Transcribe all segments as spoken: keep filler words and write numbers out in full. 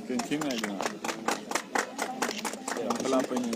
ꯀꯩꯅꯣ ꯊꯦꯡꯅ ꯍꯥꯏꯗꯅ? ꯌꯥꯝ ꯈꯂꯥꯞꯄꯩꯅꯦ꯫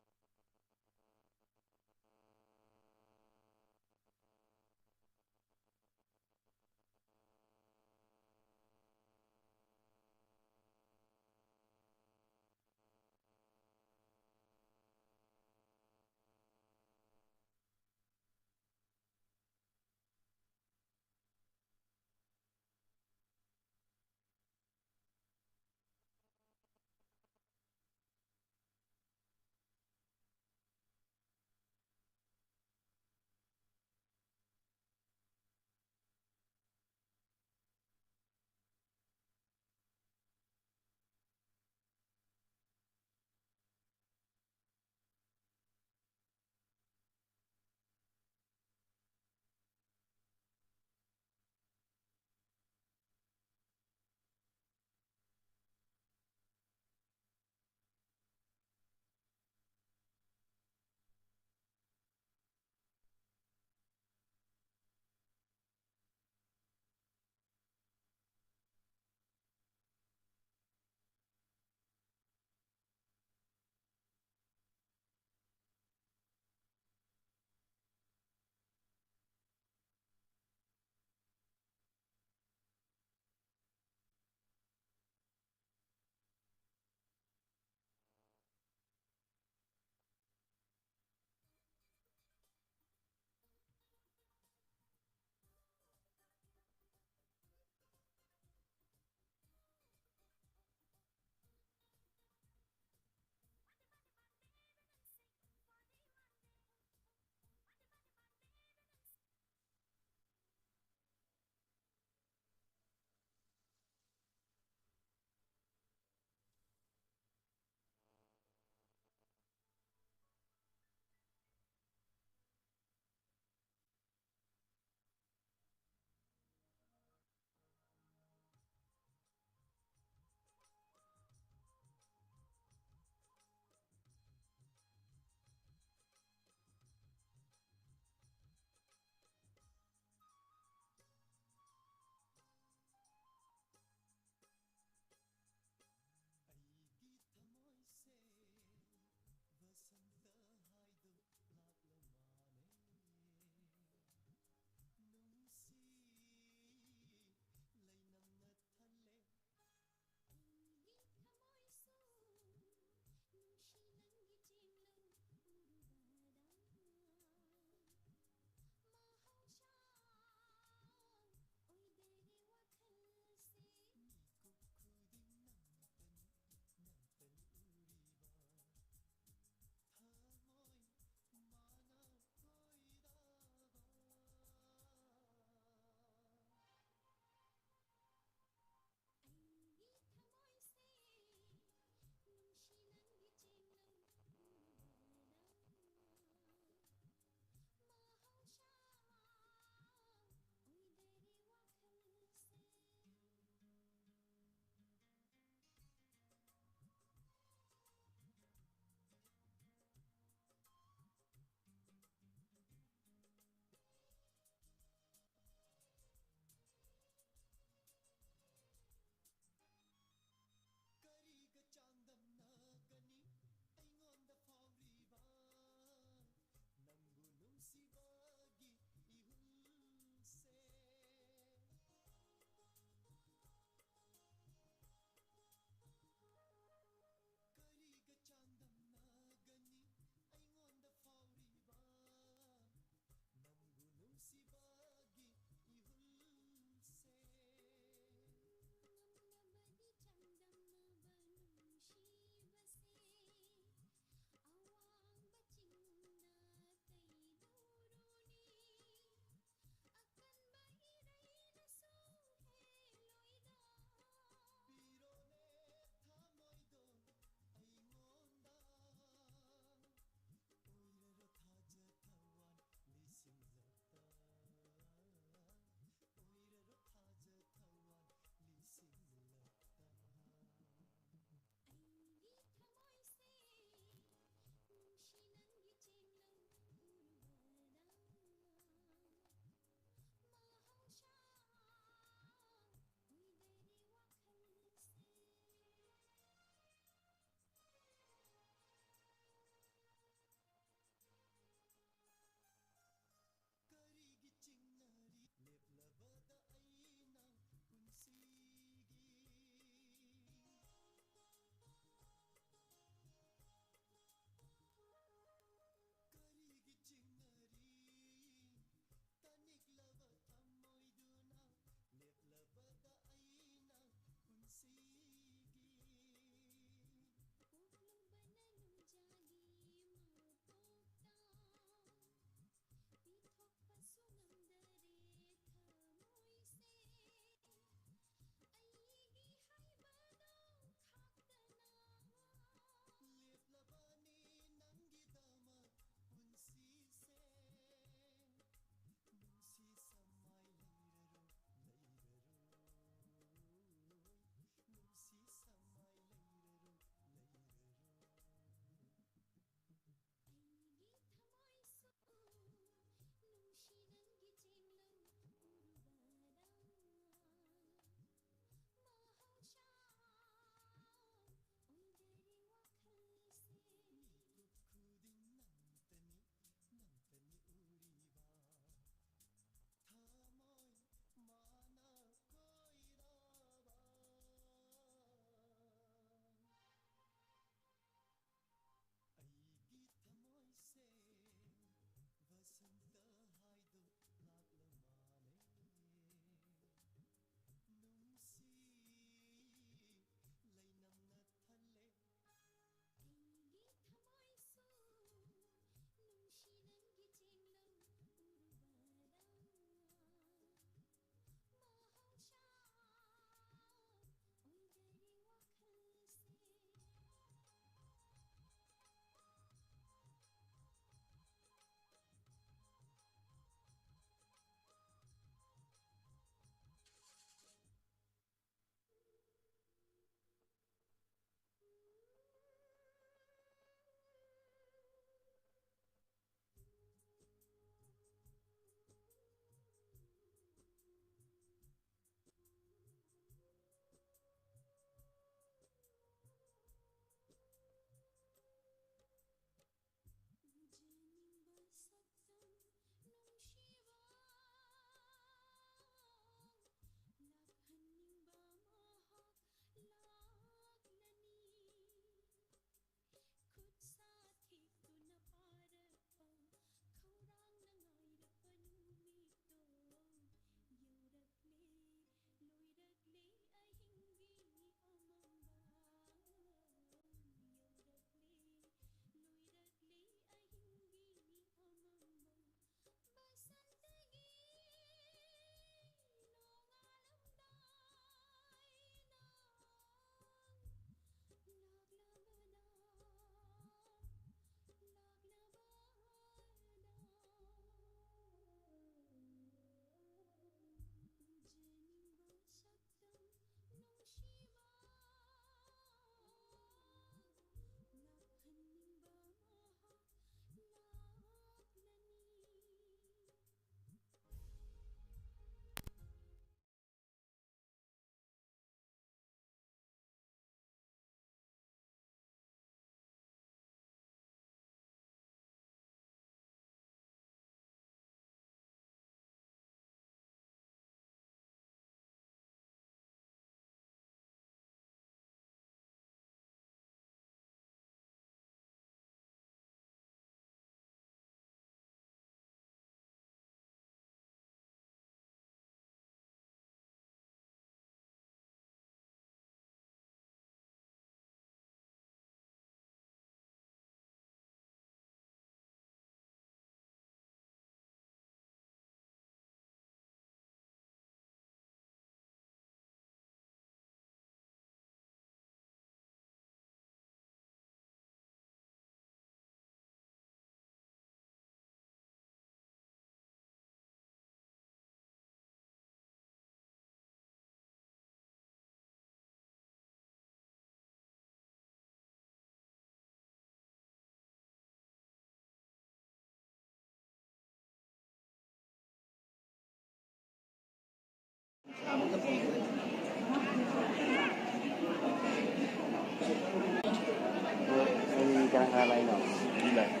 ꯅꯣꯏ ꯀꯅꯥ ꯀꯅꯥ ꯂꯥꯛꯏꯅꯣ? ꯃꯤ ꯂꯥꯛꯑꯦ꯫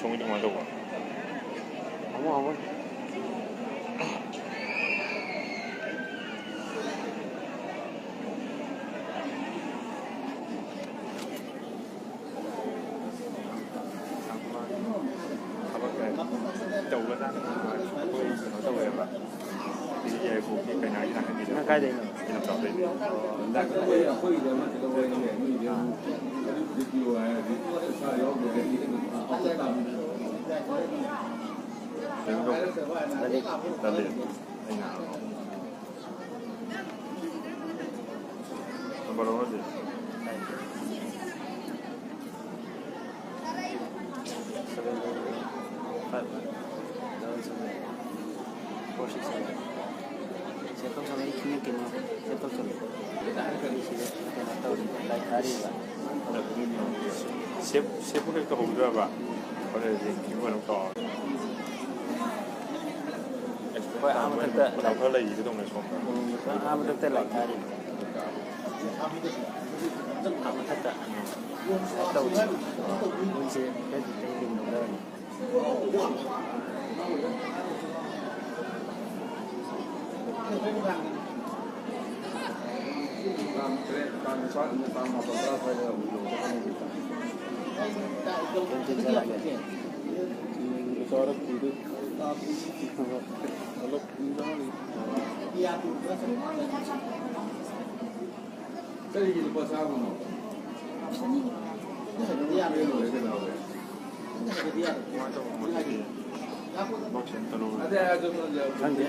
ꯁꯣꯝꯒꯤꯗꯣ ꯀꯃꯥꯏꯅ ꯇꯧꯕ? ꯍꯪꯉꯣ, ꯍꯪꯉꯣ꯫ ꯊꯕꯛ ꯇꯧꯒꯗ꯭ꯔꯥ? ꯑꯩꯈꯣꯏ ꯀꯩꯅꯣ ꯇꯧꯋꯦꯕ꯫ ꯁꯤꯒꯤ ꯌꯥꯏꯔꯤꯄꯣꯛꯀꯤ ꯀꯩꯅꯥꯒꯤ ꯅꯥꯀꯟꯒꯤꯗꯣ꯫ ꯅꯪ ꯀꯥꯏꯗꯩꯅꯣ? ꯑꯩ ꯂꯝꯖꯥꯎꯗꯩꯅꯦ꯫ ꯀꯩꯅꯣ ꯇꯧ-, ꯂꯂꯤꯠ꯫ ꯂꯂꯤꯠ꯫ ꯑꯩꯅ ꯅꯝꯕꯔ ꯂꯧꯔꯗꯤ꯫ Seven double five double seven four six seven. Save ꯇꯧꯁꯜꯂꯣ, ꯑꯩ ꯈꯪꯉꯛꯀꯅꯤ꯫ Save ꯇꯧꯁꯜꯂꯣ꯫ ꯑꯩ ꯁꯤꯗ ꯀꯩꯅꯣ ꯇꯧꯔꯤꯕ, ꯂꯥꯏꯔꯤꯛ ꯊꯥꯔꯤꯕ꯫ ꯁꯦꯞ, ꯁꯦꯞꯄꯨ ꯍꯦꯛ ꯇꯧꯍꯧꯗ꯭ꯔꯕ? ꯍꯣꯔꯦꯟ ꯌꯦꯡꯈꯤꯕ ꯑꯗꯨꯝ ꯀꯥꯎꯔꯦ꯫ ꯍꯣꯏ, ꯑꯥ ꯃꯊꯛꯇ ꯃꯇꯝ ꯈꯔ ꯂꯩꯈꯤꯒꯗꯧꯅꯦ ꯁꯣꯝꯗ꯫ ꯎꯝ, ꯑꯥ ꯃꯊꯛꯇ ꯂꯥꯏꯔꯤꯛ ꯊꯥꯔꯤꯕ꯫ ꯑꯥ ꯃꯊꯛꯇ꯫ ꯇꯧꯔꯤ꯫ ꯃꯣꯏꯁꯦ ꯈꯔꯗꯤ ꯇꯩ ꯂꯤꯡꯒꯗꯕꯅꯤ꯫ ꯇꯥꯡ ꯇꯔꯦꯠ, ꯇꯥꯡ ꯅꯤꯄꯥꯟ, ꯇꯥꯡ ꯃꯥꯄꯟ, ꯇꯔꯥ ꯁ꯭ꯋꯥꯏꯗ ꯑꯃꯨꯛ ꯌꯧꯔꯛꯀꯅꯤ꯫ ꯀꯩ ꯃꯊꯦꯜ ꯆꯥꯔꯒꯦ? ꯆꯥꯔꯛꯇ꯭ꯔꯤꯗ꯫ ꯀꯔꯤꯒꯤ ꯂꯨꯄꯥ ꯆꯥꯝꯃꯅꯣ? ꯀꯃꯥꯏꯅ ꯇꯧꯕ ꯃꯣꯏꯒꯤ ꯕꯣꯛꯁ ꯑꯝꯇ ꯂꯧꯔꯦ꯫ ꯈꯪꯗꯦ꯫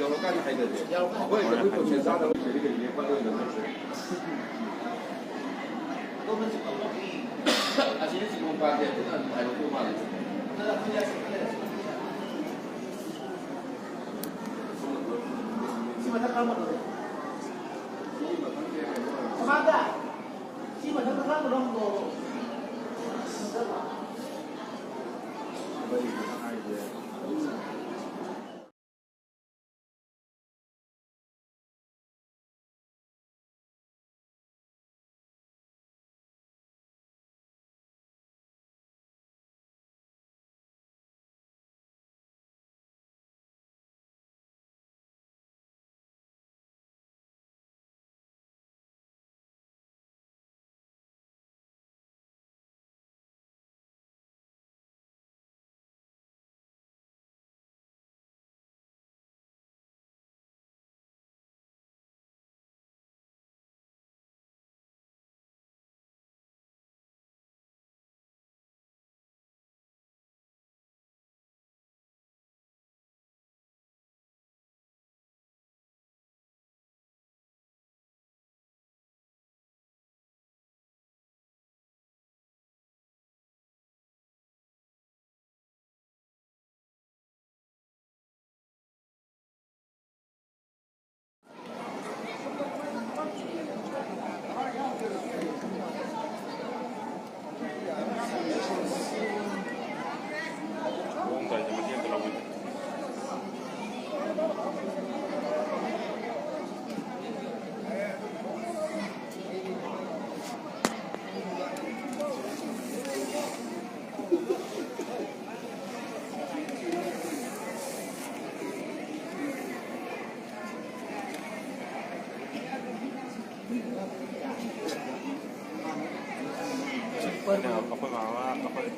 ꯑꯩꯈꯣꯏ ꯃꯥ ꯑꯃ, ꯑꯩꯈꯣꯏ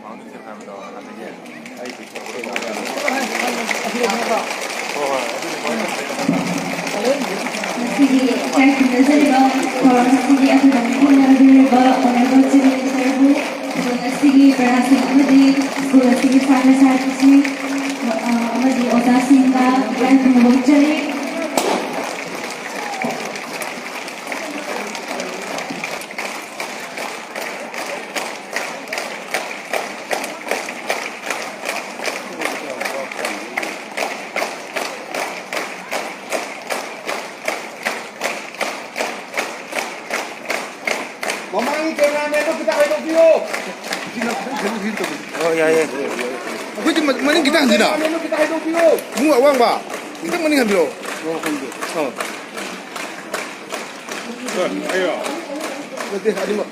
ꯃꯥ ꯑꯃ ꯅꯨꯡꯁꯤꯕ ꯍꯥꯏꯕꯗꯣ, ꯑꯗꯒꯤ ꯑꯩ ꯍꯣꯏ, ꯍꯣꯏ, ꯑꯗꯨꯗꯤ ꯍꯣꯏ꯫ ꯉꯁꯤꯒꯤ ꯏꯀꯥꯏ ꯈꯨꯝꯅꯖꯔꯤꯕ ꯊꯧꯔꯝ ꯑꯁꯤꯒꯤ ꯑꯊꯣꯏꯕ ꯃꯤꯊꯨꯡ ꯑꯣꯏꯕꯤꯔꯤꯕ Honorable Chief Ministerꯕꯨ, ꯑꯗꯨꯒ ꯉꯁꯤꯒꯤ ꯄꯦꯔꯥꯁꯤꯡ ꯑꯃꯗꯤ ꯁ꯭ꯀꯨꯜ ꯑꯁꯤꯒꯤ ꯁꯥꯇ꯭ꯔ ꯁꯥꯇ꯭ꯔꯤꯁꯤꯡ, ꯑ, ꯑꯃꯗꯤ ꯑꯣꯖꯥꯁꯤꯡꯗ ꯏꯀꯥꯏ ꯈꯨꯝꯅꯕ ꯎꯠꯆꯔꯤ꯫ ꯃꯃꯥꯡꯒꯤ cameramanꯗꯣ ꯈꯤꯇ ꯍꯥꯏꯗꯣꯛꯄꯤꯌꯣ꯫ ꯑꯣ, ꯌꯥꯏꯌꯦ꯫ ꯑꯩꯈꯣꯏꯗꯤ ꯃ-, ꯃꯅꯤꯡ ꯈꯤꯇ ꯍꯟꯁꯤꯅ꯫ Cameramanꯗꯣ ꯈꯤꯇ ꯍꯥꯏꯗꯣꯛꯄꯤꯌꯣ꯫ ꯏꯕꯨꯡꯉꯣ ꯑꯋꯥꯡꯕ, ꯈꯤꯇꯪ ꯃꯅꯤꯡ ꯍꯟꯕꯤꯔꯛꯑꯣ꯫ ꯑꯣ, ꯈꯪꯗꯦ꯫ ꯑꯥ꯫ ꯅꯠꯇꯦ, ꯑꯅꯤꯃꯛ꯫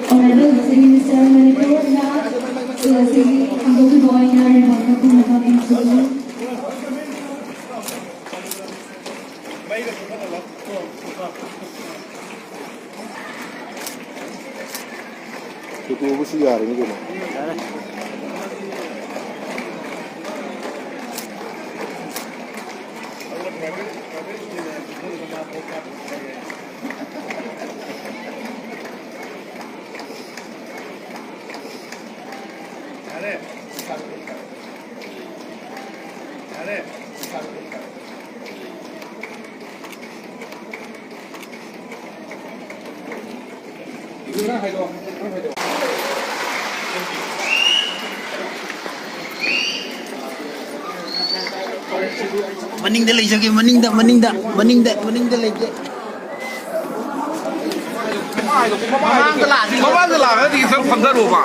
Honorable Chief Minister of Manipur, ꯅ ꯁ꯭ꯀꯨꯜ ꯑꯁꯤꯒꯤ ꯍꯥꯡꯗꯣꯛꯈꯤꯕ ꯑꯣꯏꯅ ribbon ꯀꯛꯄ ꯃꯇꯝ ꯌꯧꯁꯤꯜꯂꯦ꯫ ꯊꯨꯇꯣꯛꯑꯕꯁꯨ ꯌꯥꯔꯅꯤ ꯀꯩꯅꯣ꯫ ꯃꯅꯤꯡꯗ ꯂꯩꯖꯒꯦ, ꯃꯅꯤꯡꯗ, ꯃꯅꯤꯡꯗ, ꯃꯅꯤꯡꯗ, ꯃꯅꯤꯡꯗ ꯂꯩꯒꯦ꯫ ꯃꯃꯥꯡꯗ ꯂꯥꯛꯑꯗꯤ ꯈꯤꯇꯪ ꯐꯝꯊꯔꯣꯕ꯫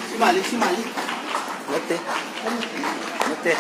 ꯁꯤ ꯃꯥꯜꯂꯤ, ꯁꯤ ꯃꯥꯜꯂꯤ꯫ ꯅꯠꯇꯦ꯫ ꯅꯠꯇꯦ꯫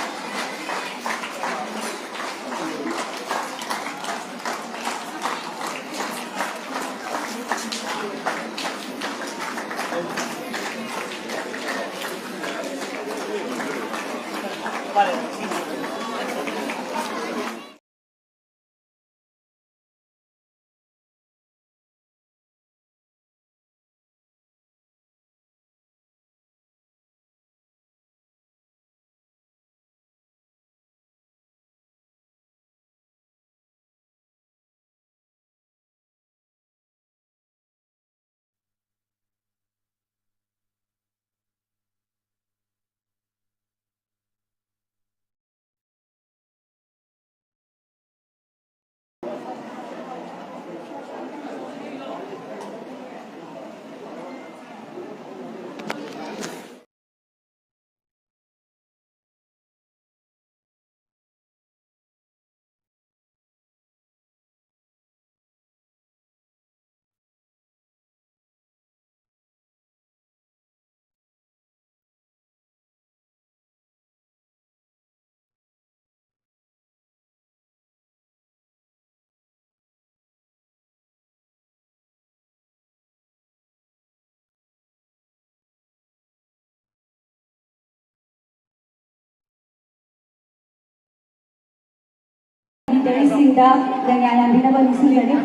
ꯁꯤꯡꯗ ꯂꯩꯉꯥꯏ ꯂꯥꯟꯕꯤꯅꯕ ꯅꯤꯡꯁꯤꯡꯖꯔꯤ꯫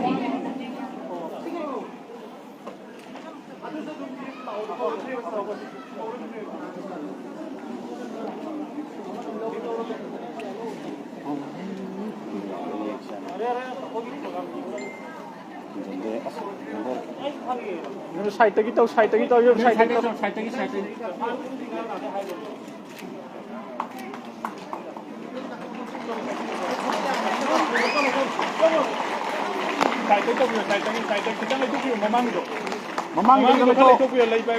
ꯁꯥꯏꯠꯇꯒꯤ ꯇꯧ, ꯁꯥꯏꯠꯇꯒꯤ ꯇꯧ, ꯁꯥꯏꯠꯇꯒꯤ ꯇꯧ꯫ ꯁꯥꯏꯠꯇꯒꯤ, ꯁꯥꯏꯠꯇꯒꯤ꯫ ꯁꯥꯏꯠꯇ ꯇꯧꯕꯤꯌꯣ, ꯁꯥꯏꯠꯇꯒꯤ, ꯁꯥꯏꯠꯇꯒꯤ ꯈꯤꯇꯪ ꯂꯩꯊꯣꯛꯄꯤꯌꯣ, ꯃꯃꯥꯡꯒꯤꯗꯣ꯫ ꯃꯃꯥꯡꯒꯤꯗꯣ ꯃꯃꯥꯡꯒꯤꯗꯣ ꯈꯔ ꯂꯩꯊꯣꯛꯄꯤꯌꯣ, ꯂꯩꯕ꯫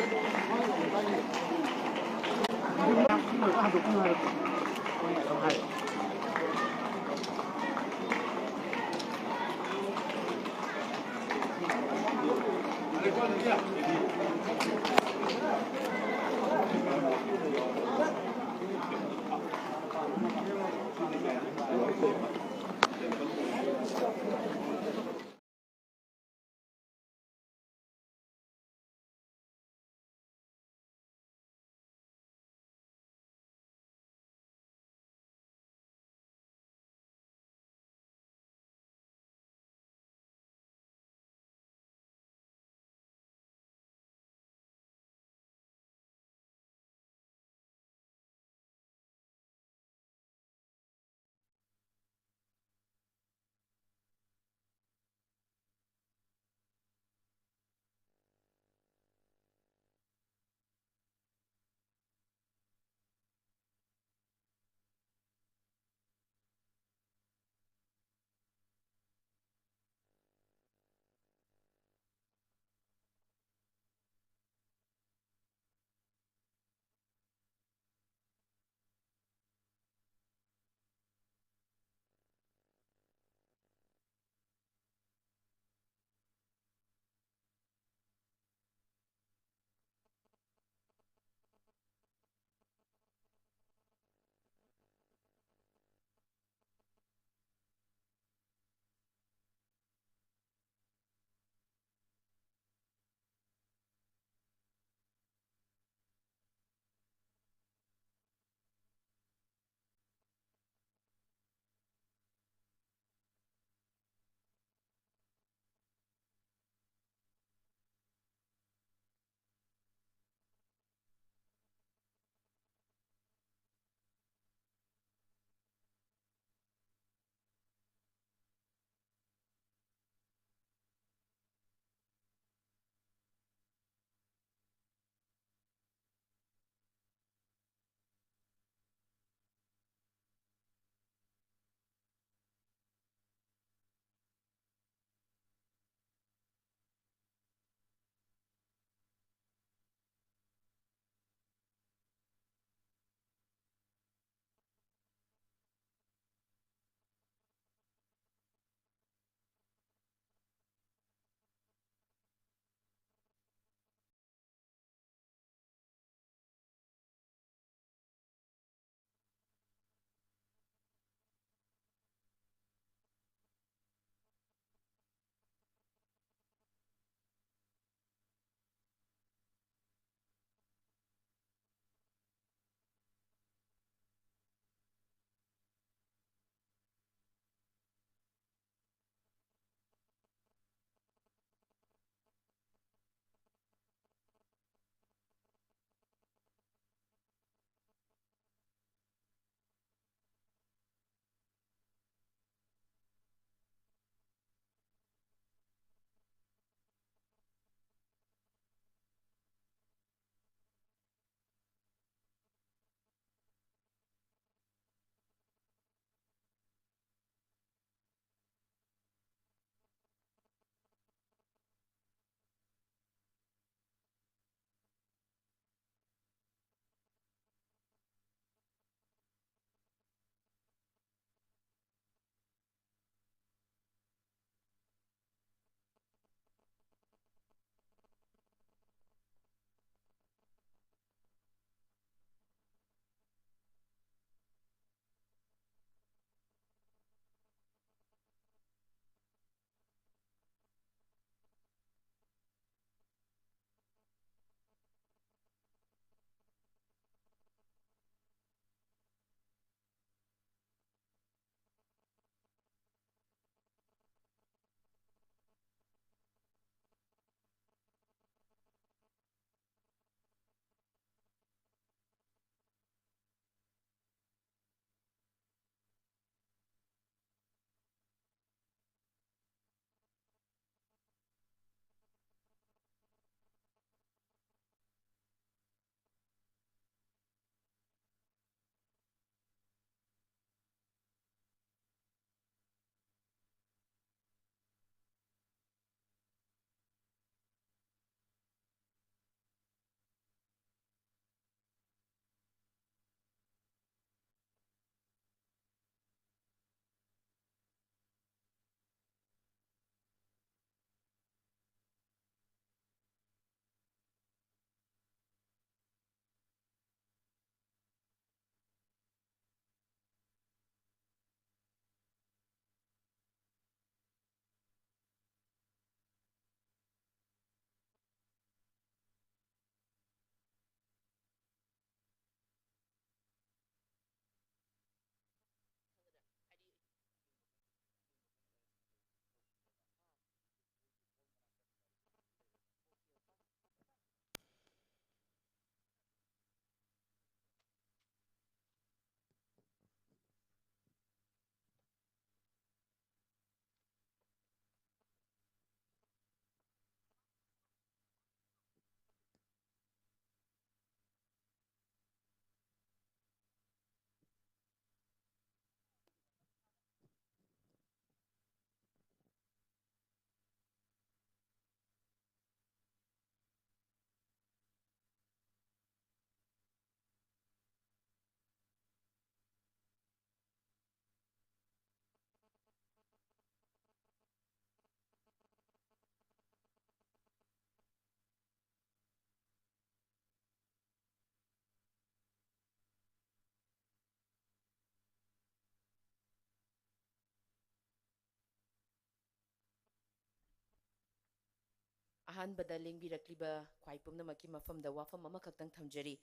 ꯑꯍꯥꯟꯕꯗ ꯂꯦꯡꯕꯤꯔꯛꯂꯤꯕ ꯈ꯭ꯋꯥꯏ ꯄꯨꯝꯅꯃꯛꯀꯤ ꯃꯐꯝꯗ ꯋꯥꯐꯝ ꯑꯃꯈꯛꯇꯪ ꯊꯝꯖꯔꯤ꯫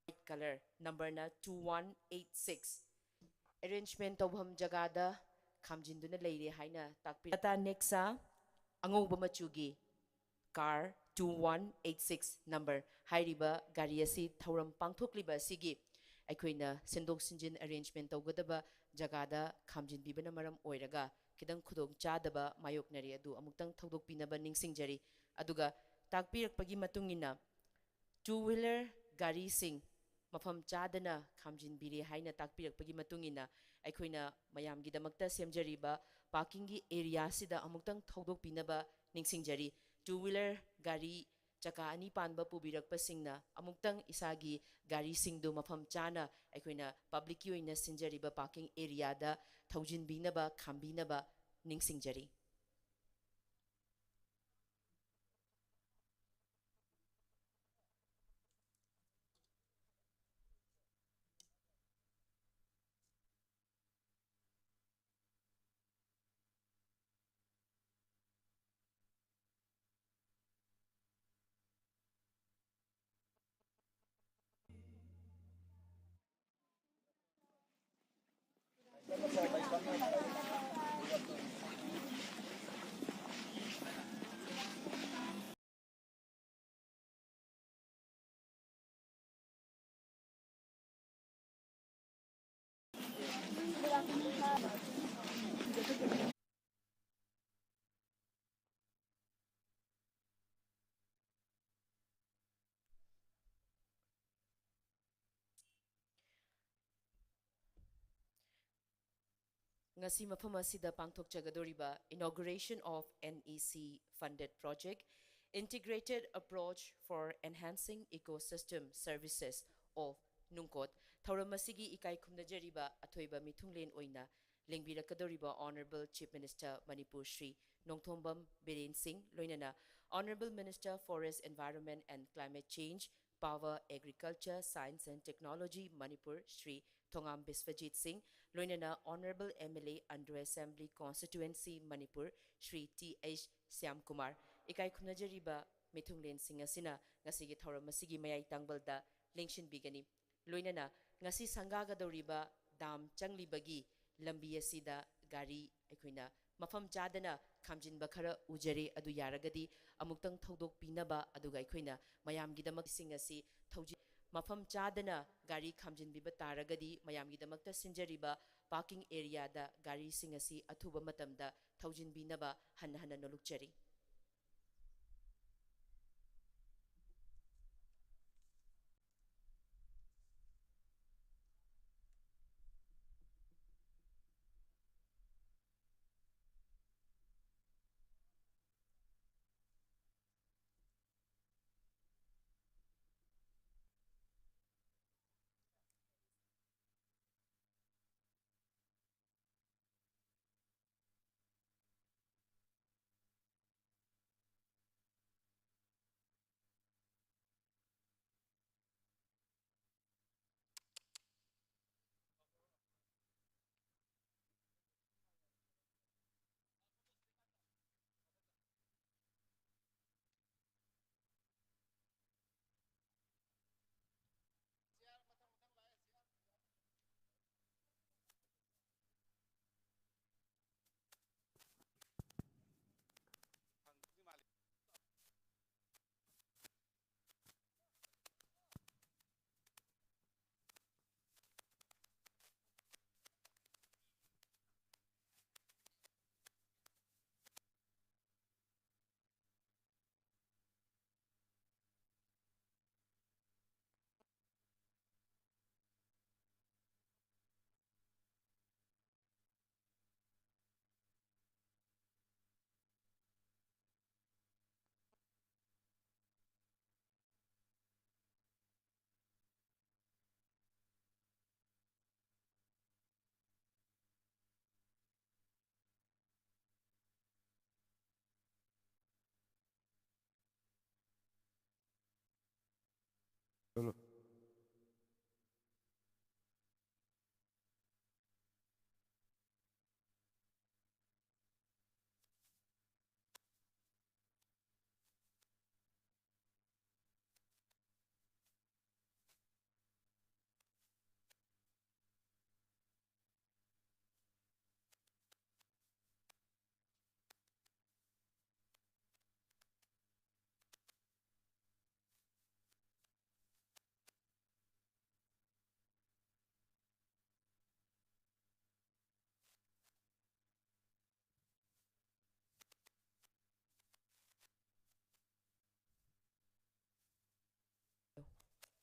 White color, number ꯅ two one eight six꯫ Arrangement ꯇꯧꯐꯝ ꯖꯒꯥꯗ ꯈꯥꯝꯖꯤꯟꯗꯨꯅ ꯂꯩꯔꯦ ꯍꯥꯏꯅ ꯇꯥꯛꯄꯤ꯫ Tata Nexon ꯑꯉꯧꯕ ꯃꯆꯨꯒꯤ car two one eight six number ꯍꯥꯏꯔꯤꯕ ꯒꯥꯔꯤ ꯑꯁꯤ ꯊꯧꯔꯝ ꯄꯥꯡꯊꯣꯛꯂꯤꯕ ꯑꯁꯤꯒꯤ ꯑꯩꯈꯣꯏꯅ ꯁꯤꯟꯗꯣꯛ ꯁꯤꯟꯖꯤꯟ arrangement ꯇꯧꯒꯗꯕ ꯖꯒꯥꯗ ꯈꯥꯝꯖꯤꯟꯕꯤꯕꯅ ꯃꯔꯝ ꯑꯣꯏꯔꯒ ꯈꯤꯇꯪ ꯈꯨꯗꯣꯡ ꯆꯥꯗꯕ ꯃꯥꯌꯣꯛꯅꯔꯦ꯫ ꯑꯗꯨ ꯑꯃꯨꯛꯇꯪ ꯊꯧꯗꯣꯛꯄꯤꯅꯕ ꯅꯤꯡꯁꯤꯡꯖꯔꯤ꯫ ꯑꯗꯨꯒ ꯇꯥꯛꯄꯤꯔꯛꯄꯒꯤ ꯃꯇꯨꯡ ꯏꯟꯅ two wheeler ꯒꯥꯔꯤꯁꯤꯡ ꯃꯐꯝ ꯆꯥꯗꯅ ꯈꯥꯝꯖꯤꯟꯕꯤꯔꯦ ꯍꯥꯏꯅ ꯇꯥꯛꯄꯤꯔꯛꯄꯒꯤ ꯃꯇꯨꯡ ꯏꯟꯅ ꯑꯩꯈꯣꯏꯅ ꯃꯌꯥꯝꯒꯤꯗꯃꯛꯇ ꯁꯦꯝꯖꯔꯤꯕ parking ꯒꯤ area ꯁꯤꯗ ꯑꯃꯨꯛꯇꯪ ꯊꯧꯗꯣꯛꯄꯤꯅꯕ ꯅꯤꯡꯁꯤꯡꯖꯔꯤ꯫ Two wheeler ꯒꯥꯔꯤ ꯆꯀꯥ ꯑꯅꯤ ꯄꯥꯟꯕ ꯄꯨꯕꯤꯔꯛꯄꯁꯤꯡꯅ ꯑꯃꯨꯛꯇꯪ ꯏꯁꯥꯒꯤ ꯒꯥꯔꯤꯁꯤꯡꯗꯨ ꯃꯐꯝ ꯆꯥꯅ ꯑꯩꯈꯣꯏꯅ public ꯀꯤ ꯑꯣꯏꯅ ꯁꯤꯟꯖꯔꯤꯕ parking area ꯗ ꯊꯧꯖꯤꯟꯕꯤꯅꯕ, ꯈꯥꯝꯕꯤꯅꯕ ꯅꯤꯡꯁꯤꯡꯖꯔꯤ꯫ ꯉꯁꯤ ꯃꯐꯝ ꯑꯁꯤꯗ ꯄꯥꯡꯊꯣꯛꯆꯒꯗꯧꯔꯤꯕ inauguration of NEC funded project, Integrated Approach for Enhancing Ecosystem Services of ꯅꯨꯡꯀꯣꯠ ꯊꯧꯔꯝ ꯑꯁꯤꯒꯤ ꯏꯀꯥꯏ ꯈꯨꯝꯅꯖꯔꯤꯕ ꯑꯊꯣꯏꯕ ꯃꯤꯊꯨꯡꯂꯦꯟ ꯑꯣꯏꯅ ꯂꯦꯡꯕꯤꯔꯛꯀꯗꯧꯔꯤꯕ Honourable Chief Minister Manipur Shri Nongthombam Biren ꯁꯤꯡ, ꯂꯣꯏꯅꯅ Honourable Minister Forest, Environment and Climate Change Power, Agriculture, Science and Technology, Manipur, Shri Thongam Biswajit Singh, ꯂꯣꯏꯅꯅ Honourable M L A, Andro Assembly Constituency, Manipur, Shri T H Shyamkumar꯫ ꯏꯀꯥꯏ ꯈꯨꯝꯅꯖꯔꯤꯕ ꯃꯤꯊꯨꯡꯂꯦꯟꯁꯤꯡ ꯑꯁꯤꯅ ꯉꯁꯤꯒꯤ ꯊꯧꯔꯝ ꯑꯁꯤꯒꯤ ꯃꯌꯥꯏ ꯇꯥꯡꯕꯜꯗ ꯂꯦꯡꯁꯤꯟꯕꯤꯒꯅꯤ꯫ ꯂꯣꯏꯅꯅ ꯉꯁꯤ ꯁꯪꯒꯥꯒꯗꯧꯔꯤꯕ ꯗꯥꯝ ꯆꯪꯂꯤꯕꯒꯤ ꯂꯝꯕꯤ ꯑꯁꯤꯗ ꯒꯥꯔꯤ ꯑꯩꯈꯣꯏꯅ ꯃꯐꯝ ꯆꯥꯗꯅ ꯈꯥꯝꯖꯤꯟꯕ ꯈꯔ ꯎꯖꯔꯦ꯫ ꯑꯗꯨ ꯌꯥꯔꯒꯗꯤ ꯑꯃꯨꯛꯇꯪ ꯊꯧꯗꯣꯛꯄꯤꯅꯕ, ꯑꯗꯨꯒ ꯑꯩꯈꯣꯏꯅ ꯃꯌꯥꯝꯒꯤꯗꯃꯛꯁꯤꯡ ꯑꯁꯤ ꯊꯧꯖꯤꯟ-, ꯃꯐꯝ ꯆꯥꯗꯅ ꯒꯥꯔꯤ ꯈꯥꯝꯖꯤꯟꯕꯤꯕ ꯇꯥꯔꯒꯗꯤ ꯃꯌꯥꯝꯒꯤꯗꯃꯛꯇ ꯁꯤꯟꯖꯔꯤꯕ parking areaꯗ ꯒꯥꯔꯤꯁꯤꯡ ꯑꯁꯤ ꯑꯊꯨꯕ ꯃꯇꯝꯗ ꯊꯧꯖꯤꯟꯕꯤꯅꯕ ꯍꯟꯅ ꯍꯟꯅ ꯅꯣꯂꯨꯛꯆꯔꯤ꯫ Hello.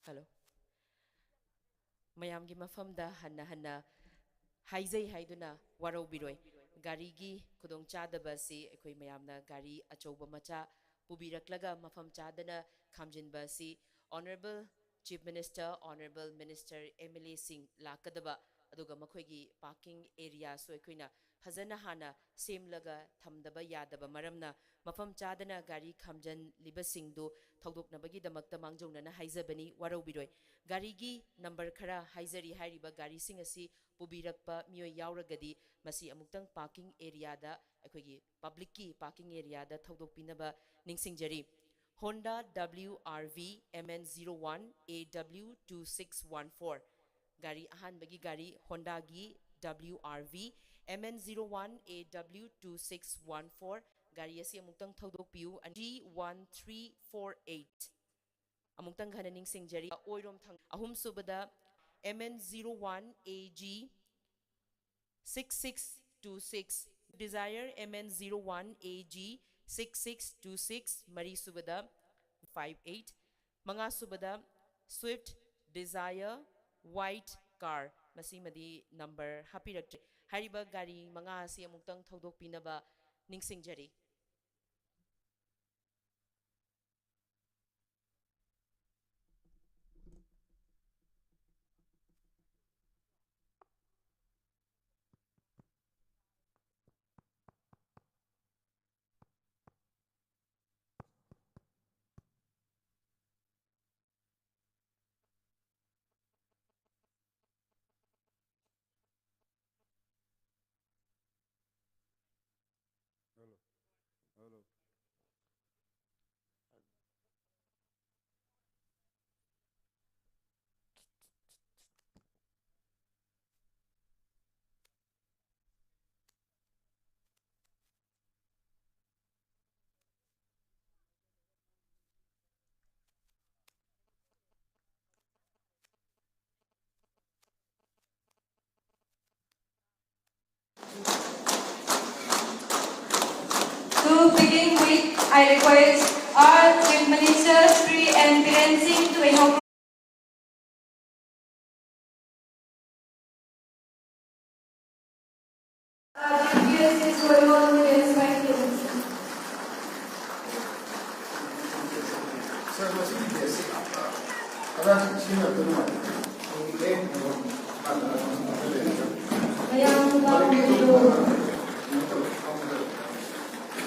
Hello. ꯃꯌꯥꯝꯒꯤ ꯃꯐꯝꯗ ꯍꯟꯅ ꯍꯟꯅ ꯍꯥꯏꯖꯩ ꯍꯥꯏꯗꯨꯅ ꯋꯥꯔꯧꯕꯤꯔꯣꯏ꯫ ꯒꯥꯔꯤꯒꯤ ꯈꯨꯗꯣꯡꯆꯥꯗꯕ ꯑꯁꯤ ꯑꯩꯈꯣꯏ ꯃꯌꯥꯝꯅ ꯒꯥꯔꯤ ꯑꯆꯧꯕ ꯃꯆꯥ ꯄꯨꯕꯤꯔꯛꯂꯒ ꯃꯐꯝ ꯆꯥꯗꯅ ꯈꯥꯝꯖꯤꯟꯕ ꯑꯁꯤ Honourable Chief Minister, Honourable Minister, M L A ꯁꯤꯡ ꯂꯥꯛꯀꯗꯕ, ꯑꯗꯨꯒ ꯃꯈꯣꯏꯒꯤ parking area ꯁꯨ ꯑꯩꯈꯣꯏꯅ ꯐꯖꯅ ꯍꯥꯟꯅ ꯁꯦꯝꯂꯒ ꯊꯝꯗꯕ ꯌꯥꯗꯕ ꯃꯔꯝꯅ ꯃꯐꯝ ꯆꯥꯗꯅ ꯒꯥꯔꯤ ꯈꯥꯝꯖꯤꯜꯂꯤꯕꯁꯤꯡꯗꯨ ꯊꯧꯗꯣꯛꯅꯕꯒꯤꯗꯃꯛꯇ ꯃꯥꯡꯖꯧꯅꯅ ꯍꯥꯏꯖꯕꯅꯤ, ꯋꯥꯔꯧꯕꯤꯔꯣꯏ꯫ ꯒꯥꯔꯤꯒꯤ number ꯈꯔ ꯍꯥꯏꯖꯔꯤ, ꯍꯥꯏꯔꯤꯕ ꯒꯥꯔꯤꯁꯤꯡ ꯑꯁꯤ ꯄꯨꯕꯤꯔꯛꯄ ꯃꯤꯑꯣꯏ ꯌꯥꯎꯔꯒꯗꯤ ꯃꯁꯤ ꯑꯃꯨꯛꯇꯪ parking area ꯗ, ꯑꯩꯈꯣꯏꯒꯤ public ꯀꯤ parking area ꯗ ꯊꯧꯗꯣꯛꯄꯤꯅꯕ ꯅꯤꯡꯁꯤꯡꯖꯔꯤ꯫ Honda W R V M N zero one A W two six one four, ꯒꯥꯔꯤ ꯑꯍꯥꯟꯕꯒꯤ ꯒꯥꯔꯤ Honda ꯒꯤ W R V M N zero one A W two six one four, ꯒꯥꯔꯤ ꯑꯁꯤ ꯑꯃꯨꯛꯇꯪ ꯊꯧꯗꯣꯛꯄꯤꯌꯨ꯫ G one three four eight꯫ ꯑꯃꯨꯛꯇꯪ ꯍꯟꯅ ꯅꯤꯡꯁꯤꯡꯖꯔꯤ꯫ ꯑꯣꯏꯔꯣꯝ ꯊꯪ-, ꯑꯍꯨꯝꯁꯨꯕꯗ M N zero one A G six six two six, Dzire M N zero one A G six six two six, ꯃꯔꯤꯁꯨꯕꯗ five eight, ꯃꯉꯥꯁꯨꯕꯗ Swift Dzire white car, ꯃꯁꯤꯃꯗꯤ number ꯍꯥꯞꯄꯤꯔꯛꯇ꯭ꯔꯦ꯫ ꯍꯥꯏꯔꯤꯕ ꯒꯥꯔꯤ ꯃꯉꯥ ꯑꯁꯤ ꯑꯃꯨꯛꯇꯪ ꯊꯧꯗꯣꯛꯄꯤꯅꯕ ꯅꯤꯡꯁꯤꯡꯖꯔꯤ꯫ I request our Chief Minister Shri N Biren Singh to inaugurate. Uh, the P S is going on with the inspection. ꯃꯌꯥꯝ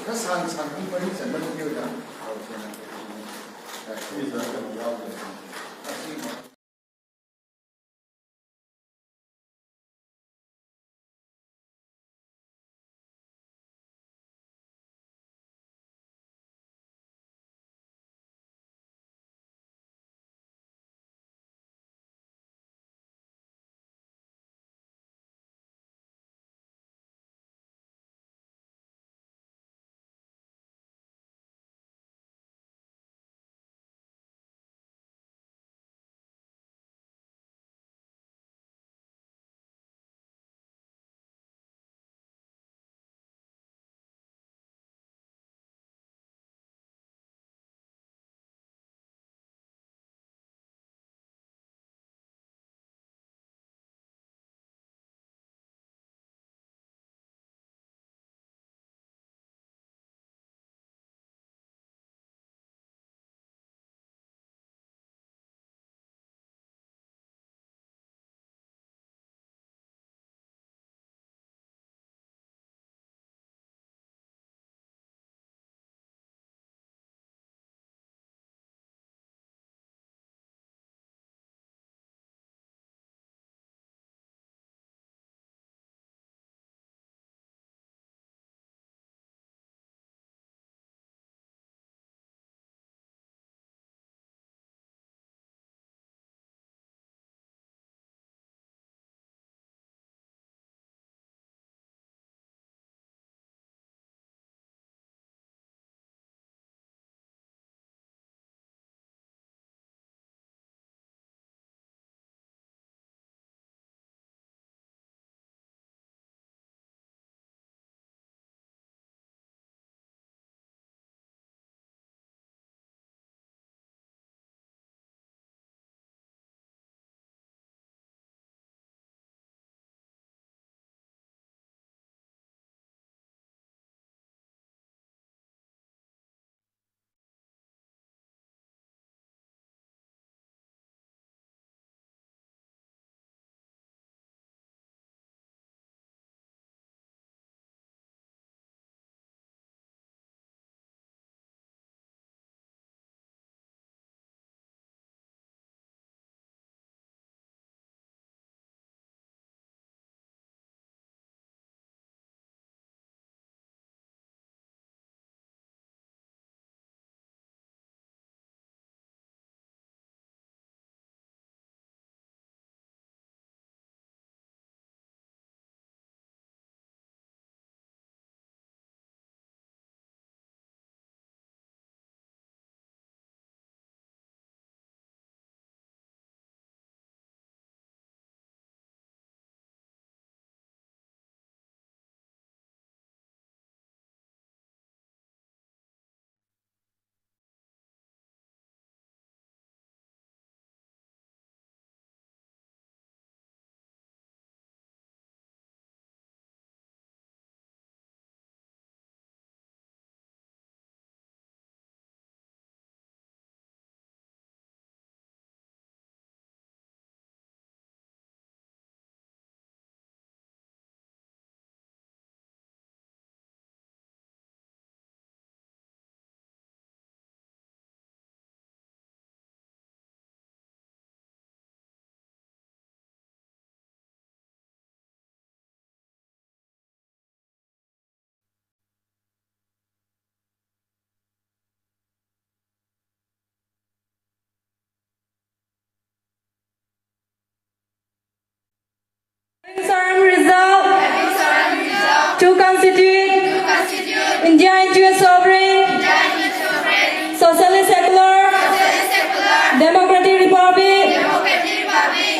ꯈꯔ ꯁꯥꯡ ꯁꯥꯡ ꯃꯤ ꯃꯔꯤ ꯆꯟꯕ ꯅꯨꯄꯤ ꯑꯣꯏꯅ ꯇꯧꯁꯦꯅ꯫ ꯁꯤꯁꯤꯗ ꯀꯩꯅꯣ ꯌꯥꯎꯗ꯭ꯔꯦ꯫ ꯑꯁꯤ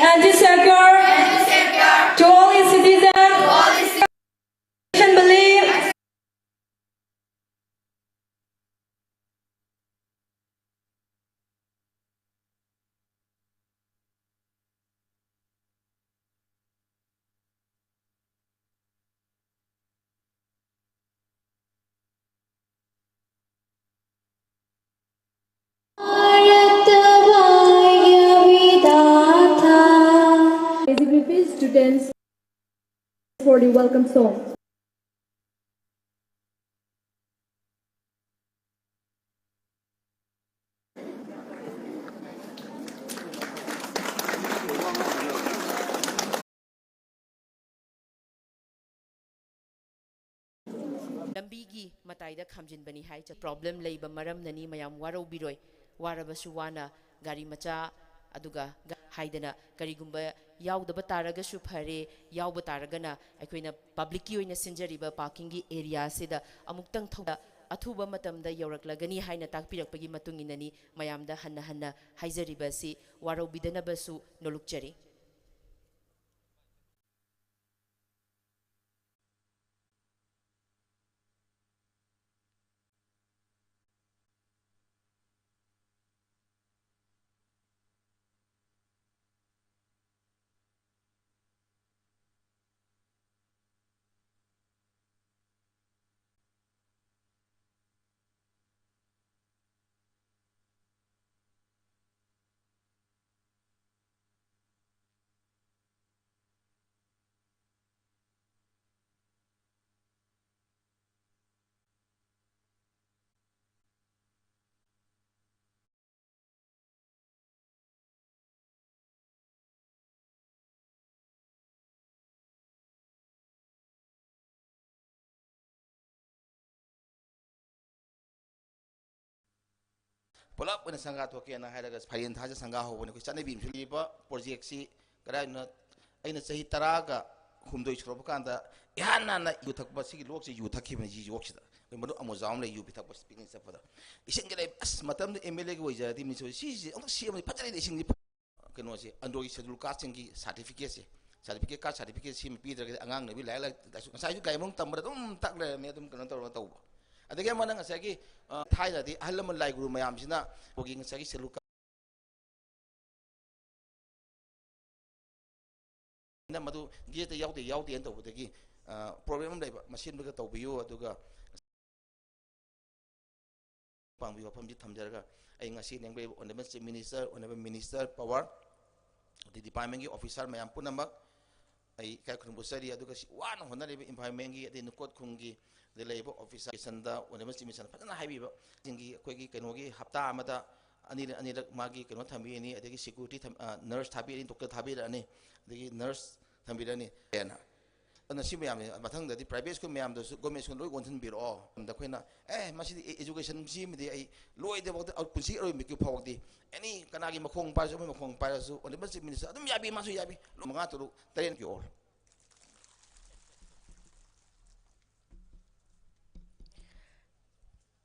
Anti-Sankar, to all its citizens, assembly. Students for the welcome song. ꯂꯝꯕꯤꯒꯤ ꯃꯇꯥꯏꯗ ꯈꯥꯝꯖꯤꯟꯕꯅꯤ ꯍꯥꯏ꯫ ꯄ꯭ꯔꯣꯕ꯭ꯂꯦꯝ ꯂꯩꯕ ꯃꯔꯝꯅꯅꯤ, ꯃꯌꯥꯝ ꯋꯥꯔꯧꯕꯤꯔꯣꯏ꯫ ꯋꯥꯔꯕꯁꯨ ꯋꯥꯅ ꯒꯥꯔꯤ ꯃꯆꯥ ꯑꯗꯨꯒ ꯒ-, ꯍꯥꯏꯗꯅ ꯀꯔꯤꯒꯨꯝꯕ ꯌꯥꯎꯗꯕ ꯇꯥꯔꯒꯁꯨ ꯐꯔꯦ, ꯌꯥꯎꯕ ꯇꯥꯔꯒꯅ ꯑꯩꯈꯣꯏꯅ ꯄꯕ꯭ꯂꯤꯛꯀꯤ ꯑꯣꯏꯅ ꯁꯤꯟꯖꯔꯤꯕ ꯄꯥꯔꯀꯤꯡꯒꯤ ꯑꯦꯔꯤꯌꯥꯁꯤꯗ ꯑꯃꯨꯛꯇꯪ ꯊꯧꯗ ꯑꯊꯨꯕ ꯃꯇꯝꯗ ꯌꯧꯔꯛꯂꯒꯅꯤ ꯍꯥꯏꯅ ꯇꯥꯛꯄꯤꯔꯛꯄꯒꯤ ꯃꯇꯨꯡ ꯏꯟꯅꯅꯤ ꯃꯌꯥꯝꯗ ꯍꯟꯅ ꯍꯟꯅ ꯍꯥꯏꯖꯔꯤꯕ ꯑꯁꯤ꯫ ꯋꯥꯔꯧꯕꯤꯗꯅꯕꯁꯨ ꯅꯣꯂꯨꯛꯆꯔꯤ꯫ ꯄꯨꯂꯞ ꯑꯣꯏꯅ ꯁꯪꯒꯥ ꯊꯣꯛꯀꯦꯅ ꯍꯥꯏꯔꯒ ꯐꯥꯏꯔꯦꯟ ꯊꯥꯁꯦ ꯁꯪꯒꯥ ꯍꯧꯕꯅꯤ꯫ ꯑꯩꯈꯣꯏ ꯆꯠꯅꯕꯤ ꯑꯃꯁꯨ ꯂꯩꯕ ꯄ꯭ꯔꯣꯖꯦꯛꯁꯤ ꯀꯗꯥꯏꯅꯣ? ꯑꯩꯅ ꯆꯍꯤ ꯇꯔꯥꯒ ꯍꯨꯝꯗꯣꯏ ꯁꯨꯔꯛꯄ ꯀꯥꯟꯗ ꯏꯍꯥꯟ ꯍꯥꯟꯅ ꯌꯨ ꯊꯛꯄ, ꯁꯤꯒꯤ ꯂꯣꯛꯁꯦ ꯌꯨ ꯊꯛꯈꯤꯕꯅꯤ꯫ ꯁꯤ ꯂꯣꯛꯁꯤꯗ ꯑꯩꯈꯣꯏ ꯃꯔꯨꯞ ꯑꯃꯨꯖꯥ ꯑꯃ ꯂꯩ, ꯌꯨ ꯄꯤꯊꯛꯄ, ꯄꯤꯛꯅꯤꯛ ꯆꯠꯄꯗ꯫ ꯏꯁꯤꯡꯒ ꯂꯩ, ꯑꯁ, ꯃꯇꯝꯗꯨ ꯑꯦꯝ ꯑꯦꯜ ꯑꯦꯒ ꯑꯣꯏꯖꯔꯗꯤ ꯃꯤꯁꯨ ꯁꯤꯁꯦ ꯑꯃꯨꯛꯇ ꯁꯦꯝꯃꯗꯤ ꯐꯖꯔꯦꯅꯦ, ꯏꯁꯤꯡꯁꯤ꯫ ꯀꯩꯅꯣꯁꯦ ꯑꯟꯗ꯭ꯔꯣꯒꯤ ꯁꯦꯗꯨꯜ ꯀꯥꯁꯁꯤꯡꯒꯤ ꯁꯥꯔꯇꯤꯐꯤꯀꯦꯠꯁꯦ, ꯁꯥꯔꯇꯤꯐꯤꯀꯦꯠ, ꯀꯥꯁ ꯁꯥꯔꯇꯤꯐꯤꯀꯦꯠ ꯁꯤꯃ ꯄꯤꯗ꯭ꯔꯒꯗꯤ ꯑꯉꯥꯡ ꯅꯨꯕꯤ ꯂꯥꯏꯔꯤꯛ ꯂꯥꯏꯁꯨ ꯉꯁꯥꯏꯁꯨ ꯒꯥꯔꯤ ꯃꯅꯨꯡ ꯇꯝꯕꯗ ꯑꯗꯨꯝ ꯇꯥꯛ ꯂꯩꯔꯝꯃꯦ, ꯑꯗꯨꯝ ꯀꯩꯅꯣ ꯇꯧꯔꯒ ꯇꯧꯕ꯫ ꯑꯗꯒꯤ ꯑꯃꯅ ꯉꯁꯥꯏꯒꯤ ꯊꯥꯏꯅꯗꯤ ꯑꯍꯜ ꯂꯃꯟ ꯂꯥꯏ ꯒꯨꯔꯨ ꯃꯌꯥꯝꯁꯤꯅ ꯑꯩꯈꯣꯏꯒꯤ ꯉꯁꯥꯏꯒꯤ ꯁꯦꯗꯨꯜ ꯀꯥꯁ ꯃꯗꯨ ꯒꯦꯠꯇ ꯌꯥꯎꯗꯦ ꯌꯥꯎꯗꯦꯅ ꯇꯧꯕꯗꯒꯤ ꯄ꯭ꯔꯣꯕ꯭ꯂꯦꯝ ꯑꯃ ꯂꯩꯕ, ꯃꯁꯤ ꯑꯃꯒ ꯇꯧꯕꯤꯌꯨ꯫ ꯑꯗꯨꯒ ꯄꯥꯡꯕꯒꯤ ꯋꯥꯐꯝꯁꯤ ꯊꯝꯖꯔꯒ, ꯑꯩ ꯉꯁꯤ ꯂꯦꯡꯕꯤꯔꯤꯕ Honourable Chief Minister, Honourable Minister Power, ꯑꯗꯩ department ꯀꯤ officer ꯃꯌꯥꯝ ꯄꯨꯝꯅꯃꯛ ꯑꯩ ꯏꯀꯥꯏ ꯈꯨꯝꯅꯕ ꯎꯠꯆꯔꯤ꯫ ꯑꯗꯨꯒ ꯁꯤ ꯋꯥꯅ ꯍꯣꯠꯅꯔꯤꯕ environment ꯀꯤ, ꯑꯗꯩ ꯅꯨꯀꯣꯠ ꯈꯨꯟꯒꯤ, ꯑꯗꯩ ꯂꯩꯔꯤꯕ officer ꯗ Honourable Chief Minister ꯅ ꯐꯖꯅ ꯍꯥꯏꯕꯤꯕ, ꯁꯤꯡꯒꯤ ꯑꯩꯈꯣꯏꯒꯤ ꯀꯩꯅꯣꯒꯤ ꯍꯞꯇꯥ ꯑꯃꯗ ꯑꯅꯤꯔꯛ ꯑꯅꯤꯔꯛ ꯃꯥꯒꯤ ꯀꯩꯅꯣ ꯊꯝꯕꯤꯔꯅꯤ, ꯑꯗꯒꯤ security ꯊꯝ-, ꯑ, nurse ꯊꯥꯕꯤꯔꯅꯤ, doctor ꯊꯥꯕꯤꯔꯛꯑꯅꯤ, ꯑꯗꯒꯤ nurse ꯊꯝꯕꯤꯔꯅꯤ ꯍꯥꯏꯅ꯫ ꯑꯗꯨꯅ ꯁꯤ ꯃꯌꯥꯝꯅꯤ꯫ ꯃꯊꯪꯗꯗꯤ private school ꯃꯌꯥꯝꯗꯁꯨ government school ꯂꯣꯏ ꯑꯣꯟꯁꯤꯟꯕꯤꯔꯛꯑꯣ꯫ ꯑꯗ ꯑꯩꯈꯣꯏꯅ, "ꯑꯦ, ꯃꯁꯤꯗꯤ education ꯁꯤꯃꯗꯤ ꯑꯩ ꯂꯣꯏꯗ꯭ꯔꯤꯐꯥꯎꯗ, ꯄꯨꯟꯁꯤ ꯑꯔꯣꯏꯕꯒꯤ ꯐꯥꯎꯕꯗꯤ any ꯀꯅꯥꯒꯤ ꯃꯈꯣꯡ ꯄꯥꯏꯔꯁꯨ, ꯑꯃꯒꯤ ꯃꯈꯣꯡ ꯄꯥꯏꯔꯁꯨ, Honourable Chief Minister ꯑꯗꯨꯝ ꯌꯥꯕꯤ, ꯃꯥꯁꯨ ꯌꯥꯕꯤ, ꯃꯉꯥ, ꯇꯔꯨꯛ, ꯇꯔꯦꯠꯀꯤ ꯑꯣꯔ"꯫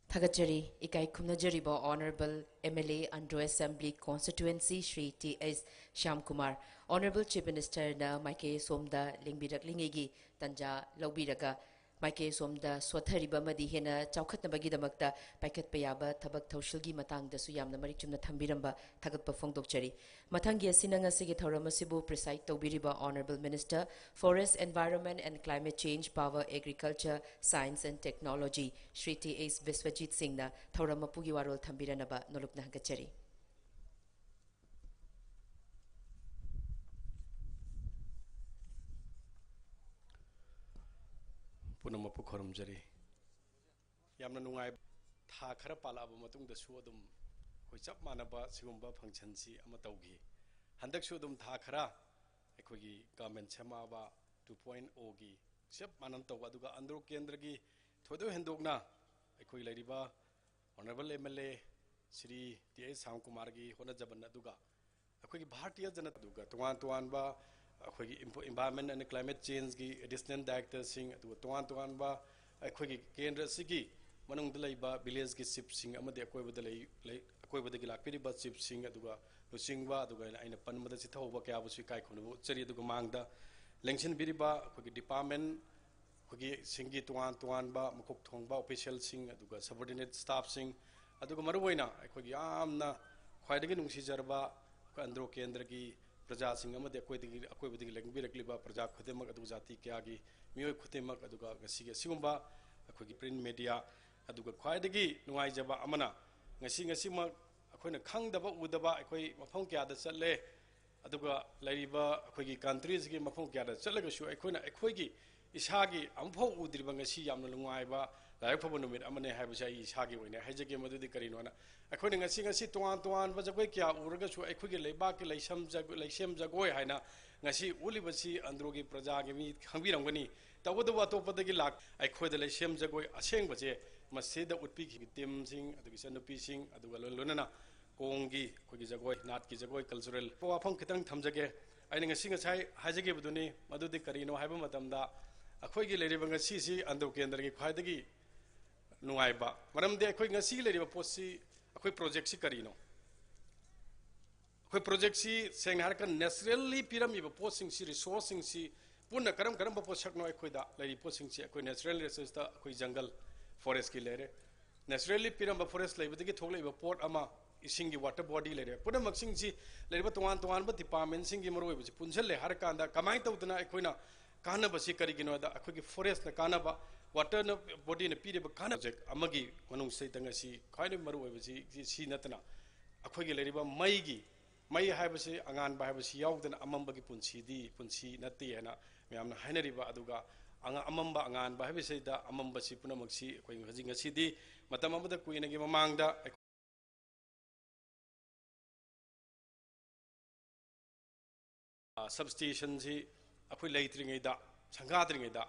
ꯊꯥꯒꯠꯆꯔꯤ꯫ ꯏꯀꯥꯏ ꯈꯨꯝꯅꯖꯔꯤꯕ Honourable M L A Andro Assembly Constituency Shri T H Shyamkumar. Honourable Chief Minister ꯅ ꯃꯥꯏꯀꯩ ꯑꯁꯣꯝꯗ ꯂꯦꯡꯕꯤꯔꯛꯂꯤꯉꯩꯒꯤ ꯇꯥꯟꯖꯥ ꯂꯧꯕꯤꯔꯒ, ꯃꯥꯏꯀꯩ ꯑꯁꯣꯝꯗ ꯁꯣꯠꯊꯔꯤꯕ ꯑꯃꯗꯤ ꯍꯦꯟꯅ ꯆꯥꯎꯈꯠꯅꯕꯒꯤꯗꯃꯛꯇ ꯄꯥꯏꯈꯠꯄ ꯌꯥꯕ ꯊꯕꯛ ꯊꯧꯁꯤꯜꯒꯤ ꯃꯇꯥꯡꯗꯁꯨ ꯌꯥꯝꯅ ꯃꯔꯤꯛ ꯆꯨꯝꯅ ꯊꯝꯕꯤꯔꯝꯕ ꯊꯥꯒꯠꯄ ꯐꯣꯡꯗꯣꯛꯆꯔꯤ꯫ ꯃꯊꯪꯒꯤ ꯑꯁꯤꯅ ꯉꯁꯤꯒꯤ ꯊꯧꯔꯝ ꯑꯁꯤꯕꯨ preside ꯇꯧꯕꯤꯔꯤꯕ Honourable Minister, Forest, Environment and Climate Change, Power, Agriculture, Science and Technology, Shri T H Biswajit ꯁꯤꯡꯅ ꯊꯧꯔꯝ ꯃꯄꯨꯒꯤ ꯋꯥꯔꯣꯜ ꯊꯝꯕꯤꯔꯅꯕ ꯅꯣꯂꯨꯛꯅ ꯍꯪꯒꯠꯆꯔꯤ꯫ ꯄꯨꯝꯅꯃꯛꯄꯨ ꯈꯨꯔꯨꯝꯖꯔꯤ꯫ ꯌꯥꯝꯅ ꯅꯨꯡꯉꯥꯏꯕ, ꯊꯥ ꯈꯔ ꯄꯥꯜꯂꯛꯑꯕ ꯃꯇꯨꯡꯗꯁꯨ ꯑꯗꯨꯝ ꯑꯩꯈꯣꯏ ꯆꯞ ꯃꯥꯟꯅꯕ ꯁꯤꯒꯨꯝꯕ function ꯁꯤ ꯑꯃ ꯇꯧꯈꯤ꯫ ꯍꯟꯗꯛꯁꯨ ꯑꯗꯨꯝ ꯊꯥ ꯈꯔ ꯑꯩꯈꯣꯏꯒꯤ government ꯁꯦꯝꯃꯛꯑꯕ two point O ꯒꯤ ꯆꯞ ꯃꯥꯟꯅꯅ ꯇꯧꯕ, ꯑꯗꯨꯒ ꯑꯟꯗ꯭ꯔꯣ ꯀꯦꯟꯗ꯭ꯔꯒꯤ ꯊꯣꯏꯗꯣꯛ ꯍꯦꯟꯗꯣꯛꯅ ꯑꯩꯈꯣꯏ ꯂꯩꯔꯤꯕ Honourable M L A Shri T H ꯁ꯭ꯌꯥꯝꯀꯨꯃꯥꯔꯒꯤ ꯍꯣꯠꯅꯖꯃꯟ ꯑꯗꯨꯒ ꯑꯩꯈꯣꯏꯒꯤ ꯚꯥꯔꯇꯤꯌ ꯖꯅ-, ꯑꯗꯨꯒ ꯇꯣꯉꯥꯟ ꯇꯣꯉꯥꯟꯕ ꯑꯩꯈꯣꯏꯒꯤ ꯏꯝꯄ-, Environment and Climate Change ꯒꯤ Additional Director ꯁꯤꯡ, ꯑꯗꯨꯒ ꯇꯣꯉꯥꯟ ꯇꯣꯉꯥꯟꯕ ꯑꯩꯈꯣꯏꯒꯤ ꯀꯦꯟꯗ꯭ꯔ ꯑꯁꯤꯒꯤ ꯃꯅꯨꯡꯗ ꯂꯩꯕ village ꯀꯤ chief ꯁꯤꯡ ꯑꯃꯗꯤ ꯑꯀꯣꯏꯕꯗ ꯂꯩ-, ꯂꯩ-, ꯑꯀꯣꯏꯕꯗꯒꯤ ꯂꯥꯛꯄꯤꯔꯤꯕ chief ꯁꯤꯡ, ꯑꯗꯨꯒ ꯂꯨꯆꯤꯡꯕ, ꯑꯗꯨꯒ ꯑꯩꯅ ꯄꯟꯕꯗ ꯆꯤꯊꯍꯧꯕ ꯀꯌꯥꯕꯨꯁꯨ ꯏꯀꯥꯏ ꯈꯨꯝꯅꯕ ꯎꯠꯆꯔꯤ꯫ ꯑꯗꯨꯒ ꯃꯥꯡꯗ ꯂꯦꯡꯁꯤꯟꯕꯤꯔꯤꯕ ꯑꯩꯈꯣꯏꯒꯤ department, ꯑꯩꯈꯣꯏꯒꯤ ꯁꯤꯡꯒꯤ ꯇꯣꯉꯥꯟ ꯇꯣꯉꯥꯟꯕ ꯃꯀꯣꯛ ꯊꯣꯡꯕ officialꯁꯤꯡ, ꯑꯗꯨꯒ subordinate staffꯁꯤꯡ, ꯑꯗꯨꯒ ꯃꯔꯨꯑꯣꯏꯅ ꯑꯩꯈꯣꯏꯒꯤ ꯌꯥꯝꯅ ꯈ꯭ꯋꯥꯏꯗꯒꯤ ꯅꯨꯡꯁꯤꯖꯔꯕ ꯑꯩꯈꯣꯏ ꯑꯟꯗ꯭ꯔꯣ ꯀꯦꯟꯗ꯭ꯔꯒꯤ ꯄ꯭ꯔꯖꯥꯁꯤꯡ ꯑꯃꯗꯤ ꯑꯩꯈꯣꯏꯗꯒꯤ, ꯑꯀꯣꯏꯕꯗꯒꯤ ꯂꯦꯡꯕꯤꯔꯛꯂꯤꯕ ꯄ꯭ꯔꯖꯥ ꯈꯨꯗꯤꯡꯃꯛ, ꯑꯗꯨꯒ ꯖꯥꯇꯤ ꯀꯌꯥꯒꯤ ꯃꯤꯑꯣꯏ ꯈꯨꯗꯤꯡꯃꯛ, ꯑꯗꯨꯒ ꯉꯁꯤꯒꯤ ꯑꯁꯤꯒꯨꯝꯕ ꯑꯩꯈꯣꯏꯒꯤ print media, ꯑꯗꯨꯒ ꯈ꯭ꯋꯥꯏꯗꯒꯤ ꯅꯨꯡꯉꯥꯏꯖꯕ ꯑꯃꯅ ꯉꯁꯤ, ꯉꯁꯤꯃꯛ ꯑꯩꯈꯣꯏꯅ ꯈꯪꯗꯕ ꯎꯗꯕ ꯑꯩꯈꯣꯏ ꯃꯐꯝ ꯀꯌꯥꯗ ꯆꯠꯂꯦ, ꯑꯗꯨꯒ ꯂꯩꯔꯤꯕ ꯑꯩꯈꯣꯏꯒꯤ countryꯁꯤꯒꯤ ꯃꯐꯝ ꯀꯌꯥꯗ ꯆꯠꯂꯒꯁꯨ ꯑꯩꯈꯣꯏꯅ ꯑꯩꯈꯣꯏꯒꯤ ꯏꯁꯥꯒꯤ ꯑꯃꯨꯛꯐꯥꯎ ꯎꯗ꯭ꯔꯤꯕ ꯉꯁꯤ ꯌꯥꯝꯅ ꯅꯨꯡꯉꯥꯏꯕ, ꯂꯥꯏꯕꯛ ꯐꯕ ꯅꯨꯃꯤꯠ ꯑꯃꯅꯤ ꯍꯥꯏꯕꯁꯦ ꯑꯩ ꯏꯁꯥꯒꯤ ꯑꯣꯏꯅ ꯍꯥꯏꯖꯒꯦ꯫ ꯃꯗꯨꯗꯤ ꯀꯔꯤꯅꯣꯅ, ꯑꯩꯈꯣꯏꯅ ꯉꯁꯤ, ꯉꯁꯤ ꯇꯣꯉꯥꯟ ꯇꯣꯉꯥꯟꯕ ꯖꯒꯣꯏ ꯀꯌꯥ ꯎꯔꯒꯁꯨ ꯑꯩꯈꯣꯏꯒꯤ ꯂꯩꯕꯥꯛꯀꯤ ꯂꯩꯁꯦꯝ ꯖꯒ-, ꯂꯩꯁꯦꯝ ꯖꯒꯣꯏ ꯍꯥꯏꯅ ꯉꯁꯤ ꯎꯠꯂꯤꯕꯁꯤ ꯑꯟꯗ꯭ꯔꯣꯒꯤ ꯄ꯭ꯔꯖꯥꯒꯤ ꯃꯤ ꯈꯪꯕꯤꯔꯝꯒꯅꯤ꯫ ꯇꯧꯕꯇꯕꯨ ꯑꯇꯣꯞꯄꯗꯒꯤ ꯂꯥꯛ-, ꯑꯩꯈꯣꯏꯗ ꯂꯩꯁꯦꯝ ꯖꯒꯣꯏ ꯑꯁꯦꯡꯕꯁꯦ ꯃꯁꯤꯗ ꯎꯠꯄꯤꯈꯤꯕ teamꯁꯤꯡ, ꯑꯗꯨꯒ ꯏꯆꯟꯅꯨꯄꯤꯁꯤꯡ, ꯑꯗꯨꯒ ꯂꯣꯏ-, ꯂꯣꯏꯅꯅ ꯀꯣꯡꯒꯤ ꯑꯩꯈꯣꯏꯒꯤ ꯖꯒꯣꯏ, ꯅꯥꯠꯀꯤ ꯖꯒꯣꯏ, cultural ꯋꯥꯐꯝ ꯈꯤꯇꯪ ꯊꯝꯖꯒꯦ꯫ ꯑꯩꯅ ꯉꯁꯤ ꯉꯁꯥꯏ ꯍꯥꯏꯖꯈꯤꯕꯗꯨꯅꯤ, ꯃꯗꯨꯗꯤ ꯀꯔꯤꯅꯣ ꯍꯥꯏꯕ ꯃꯇꯝꯗ ꯑꯩꯈꯣꯏꯒꯤ ꯂꯩꯔꯤꯕ ꯉꯁꯤꯁꯤ ꯑꯟꯗ꯭ꯔꯣ ꯀꯦꯟꯗ꯭ꯔꯒꯤ ꯈ꯭ꯋꯥꯏꯗꯒꯤ ꯅꯨꯡꯉꯥꯏꯕ, ꯃꯔꯝꯗꯤ ꯑꯩꯈꯣꯏ ꯉꯁꯤ ꯂꯩꯔꯤꯕ ꯄꯣꯠꯁꯤ, ꯑꯩꯈꯣꯏ projectꯁꯤ ꯀꯔꯤꯅꯣ? ꯑꯩꯈꯣꯏ projectꯁꯤ ꯁꯦꯡꯅ ꯍꯥꯏꯔꯀꯥꯟꯗ naturally ꯄꯤꯔꯝꯃꯤꯕ ꯄꯣꯠꯁꯤꯡꯁꯤ, resourceꯁꯤꯡꯁꯤ ꯄꯨꯟꯅ ꯀꯔꯝ ꯀꯔꯝꯕ ꯄꯣꯠꯁꯛꯅꯣ? ꯑꯩꯈꯣꯏꯗ ꯂꯩꯔꯤꯕ ꯄꯣꯠꯁꯤꯡꯁꯤ ꯑꯩꯈꯣꯏ natural resourceꯇ ꯑꯩꯈꯣꯏ jungle, forestꯀꯤ ꯂꯩꯔꯦ, naturally ꯄꯤꯔꯝꯕ forest ꯂꯩꯕꯗꯒꯤ ꯊꯣꯛꯂꯛꯏꯕ ꯄꯣꯠ ꯑꯃ, ꯏꯁꯤꯡꯒꯤ water body ꯂꯩꯔꯦ꯫ ꯄꯨꯝꯅꯃꯛꯁꯤꯡꯁꯤ ꯂꯩꯔꯤꯕ ꯇꯣꯉꯥꯟ ꯇꯣꯉꯥꯟꯕ departmentꯁꯤꯡꯒꯤ ꯃꯔꯨꯑꯣꯏꯕꯁꯤ ꯄꯨꯟꯁꯤꯜꯂꯦ ꯍꯥꯏꯔꯀꯥꯟꯗ ꯀꯃꯥꯏꯅ ꯇꯧꯗꯅ ꯑꯩꯈꯣꯏꯅ ꯀꯥꯟꯅꯕꯁꯤ ꯀꯔꯤꯒꯤꯅꯣ ꯍꯥꯏꯗ, ꯑꯩꯈꯣꯏꯒꯤ forestꯅ ꯀꯥꯟꯅꯕ, waterꯅ, bodyꯅ ꯄꯤꯔꯤꯕ ꯀꯥꯟꯅꯕ, project ꯑꯃꯒꯤ ꯃꯅꯨꯡꯁꯤꯗ ꯉꯁꯤ ꯈ꯭ꯋꯥꯏꯗꯒꯤ ꯃꯔꯨꯑꯣꯏꯕꯁꯤ ꯁꯤ ꯅꯠꯇꯅ ꯑꯩꯈꯣꯏꯒꯤ ꯂꯩꯔꯤꯕ ꯃꯩꯒꯤ, ꯃꯩ ꯍꯥꯏꯕꯁꯤ, ꯑꯉꯥꯟꯕ ꯍꯥꯏꯕꯁꯤ ꯌꯥꯎꯗꯅ ꯑꯃꯝꯕꯒꯤ ꯄꯨꯟꯁꯤꯗꯤ ꯄꯨꯟꯁꯤ ꯅꯠꯇꯦ ꯍꯥꯏꯅ ꯃꯌꯥꯝꯅ ꯍꯥꯏꯅꯔꯤꯕ, ꯑꯗꯨꯒ ꯑꯉ-, ꯑꯃꯝꯕ ꯑꯉꯥꯟꯕ ꯍꯥꯏꯕꯁꯤꯗ ꯑꯃꯝꯕꯁꯤ ꯄꯨꯝꯅꯃꯛꯁꯤ ꯑꯩꯈꯣꯏ ꯍꯧꯖꯤꯛ ꯉꯁꯤꯗꯤ ꯃꯇꯝ ꯑꯃꯗ ꯀꯨꯏꯅꯒꯤ ꯃꯃꯥꯡꯗ ꯑꯩꯈꯣꯏ ꯑ, substationꯁꯤ ꯑꯩꯈꯣꯏ ꯂꯩꯇ꯭ꯔꯤꯉꯩꯗ, ꯁꯪꯒꯥꯗ꯭ꯔꯤꯉꯩꯗ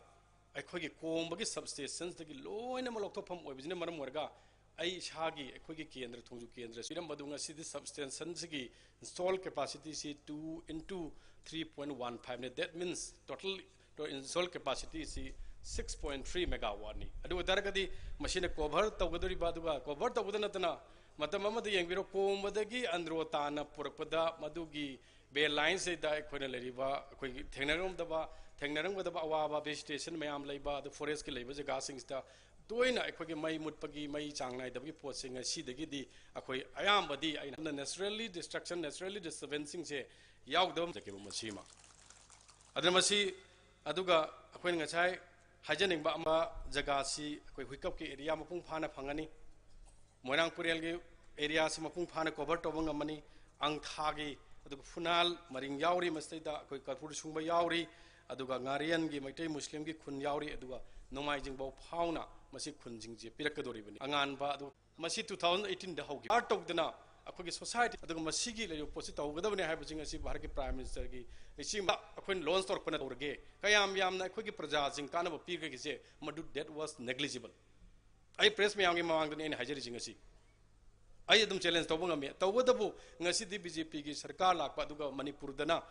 ꯑꯩꯈꯣꯏꯒꯤ ꯀꯣꯡꯕꯒꯤ substationsꯗꯒꯤ ꯂꯣꯏꯅꯃꯛ ꯂꯧꯊꯣꯛꯐꯝ ꯑꯣꯏꯕꯁꯤꯅ ꯃꯔꯝ ꯑꯣꯏꯔꯒ ꯑꯩ ꯏꯁꯥꯒꯤ ꯑꯩꯈꯣꯏꯒꯤ ꯀꯦꯟꯗ꯭ꯔ, ꯊꯣꯡꯖꯨ ꯀꯦꯟꯗ꯭ꯔ ꯄꯤꯔꯝꯕꯗꯨ ꯉꯁꯤꯗꯤ substationꯁꯤꯒꯤ install capacityꯁꯤ two into three point one fiveꯅꯤ꯫ That means total install capacityꯁꯤ six point three megawattꯅꯤ꯫ ꯑꯗꯨ ꯑꯣꯏꯇꯥꯔꯒꯗꯤ ꯃꯁꯤꯅ cover ꯇꯧꯒꯗꯧꯔꯤꯕ, ꯑꯗꯨꯒ cover ꯇꯧꯕꯗ ꯅꯠꯇꯅ ꯃꯇꯝ ꯑꯃꯗ ꯌꯦꯡꯕꯤꯔꯣ, ꯀꯣꯡꯕꯗꯒꯤ ꯑꯟꯗ꯭ꯔꯣ ꯇꯥꯟꯅ ꯄꯨꯔꯛꯄꯗ ꯃꯗꯨꯒꯤ ꯕꯦꯜ ꯂꯥꯏꯟꯁꯤꯗ ꯑꯩꯈꯣꯏꯅ ꯂꯩꯔꯤꯕ, ꯑꯩꯈꯣꯏꯒꯤ ꯊꯦꯡꯅꯔꯝꯗꯕ, ꯊꯦꯡꯅꯔꯝꯒꯗꯕ ꯑꯋꯥꯕ, ꯚꯦꯖꯤꯇꯦꯁꯟ ꯃꯌꯥꯝ ꯂꯩꯕ, ꯑꯗꯨ ꯐꯣꯔꯦꯁꯀꯤ ꯂꯩꯕ ꯖꯒꯥꯁꯤꯡꯁꯤꯗ ꯇꯣꯏꯅ ꯑꯩꯈꯣꯏꯒꯤ ꯃꯩ ꯃꯨꯠꯄꯒꯤ, ꯃꯩ ꯆꯥꯡ ꯅꯥꯏꯗꯕꯒꯤ ꯄꯣꯠꯁꯦ ꯉꯁꯤꯗꯒꯤꯗꯤ ꯑꯩꯈꯣꯏ ꯑꯌꯥꯝꯕꯗꯤ ꯑꯩꯅ naturally destruction, naturally disturbanceꯁꯤꯡꯁꯦ ꯌꯥꯎꯗꯕ ꯃꯁꯤꯃ꯫ ꯑꯗꯨꯅ ꯃꯁꯤ, ꯑꯗꯨꯒ ꯑꯩꯈꯣꯏꯅ ꯉꯁꯥꯏ ꯍꯥꯏꯖꯅꯤꯡꯕ ꯑꯃ, ꯖꯒꯥꯁꯤ ꯑꯩꯈꯣꯏ ꯍꯨꯏꯀꯞꯀꯤ ꯑꯦꯔꯤꯌꯥ ꯃꯄꯨꯡ ꯐꯥꯅ ꯐꯪꯒꯅꯤ꯫ ꯃꯣꯏꯔꯥꯡ ꯄꯨꯔꯦꯜꯒꯤ ꯑꯦꯔꯤꯌꯥꯁꯤ ꯃꯄꯨꯡ ꯐꯥꯅ ꯀꯣꯚꯔ ꯇꯧꯕ ꯉꯝꯃꯅꯤ꯫ ꯑꯪꯊꯥꯒꯤ, ꯑꯗꯨꯒ ꯐꯨꯅꯥꯜ ꯃꯔꯤꯡ ꯌꯥꯎꯔꯤ, ꯃꯁꯤꯗꯩꯗ ꯑꯩꯈꯣꯏ ꯀꯔꯄꯨꯔ ꯁꯨꯡꯕ ꯌꯥꯎꯔꯤ, ꯑꯗꯨꯒ ꯉꯥꯔꯤꯌꯟꯒꯤ ꯃꯩꯇꯩ ꯃꯨꯁꯂꯤꯝꯒꯤ ꯈꯨꯟ ꯌꯥꯎꯔꯤ, ꯑꯗꯨꯒ ꯅꯣꯡꯃꯥꯏꯖꯤꯡꯐꯥꯎ ꯐꯥꯎꯅ ꯃꯁꯤ ꯈꯨꯟꯁꯤꯡꯁꯦ ꯄꯤꯔꯛꯀꯗꯧꯔꯤꯕꯅꯤ꯫ ꯑꯉꯥꯟꯕ ꯑꯗꯨ ꯃꯁꯤ two thousand eighteenꯗ ꯍꯧꯈꯤꯕ꯫ ꯁ꯭ꯇꯥꯔꯠ ꯇꯧꯗꯅ ꯑꯩꯈꯣꯏꯒꯤ ꯁꯣꯁꯥꯏꯇꯤ, ꯑꯗꯨꯒ ꯃꯁꯤꯒꯤ ꯂꯩꯔꯤꯕ ꯄꯣꯠꯁꯤ ꯇꯧꯒꯗꯕꯅꯤ ꯍꯥꯏꯕꯁꯤꯡ ꯑꯁꯤ ꯚꯥꯔꯠꯀꯤ ꯄ꯭ꯔꯥꯏꯝ ꯃꯤꯅꯤꯁꯇꯔꯒꯤ ꯂꯨꯆꯤꯡꯕ ꯑꯩꯈꯣꯏꯅ ꯂꯣꯟꯁ ꯇꯧꯔꯛꯄꯅ ꯇꯧꯔꯒꯦ꯫ ꯀꯌꯥꯝ ꯌꯥꯝꯅ ꯑꯩꯈꯣꯏꯒꯤ ꯄ꯭ꯔꯖꯥꯁꯤꯡ ꯀꯥꯟꯅꯕ ꯄꯤꯈ꯭ꯔꯒꯦꯁꯦ, ꯃꯗꯨ that was negligible꯫ ꯑꯩ ꯄ꯭ꯔꯦꯁ ꯃꯌꯥꯝꯒꯤ ꯃꯃꯥꯡꯗꯅꯤ ꯑꯩꯅ ꯍꯥꯏꯖꯔꯤꯁꯤ ꯉꯁꯤ꯫ ꯑꯩ ꯑꯗꯨꯝ ꯆꯦꯂꯦꯟꯖ ꯇꯧꯕ ꯉꯝꯃꯤ꯫ ꯇꯧꯕꯇꯕꯨ ꯉꯁꯤꯗꯤ ꯕꯤ ꯖꯦ ꯄꯤꯒꯤ ꯁꯔꯀꯥꯔ ꯂꯥꯛꯄ, ꯑꯗꯨꯒ ꯃꯅꯤꯄꯨꯔꯗꯅ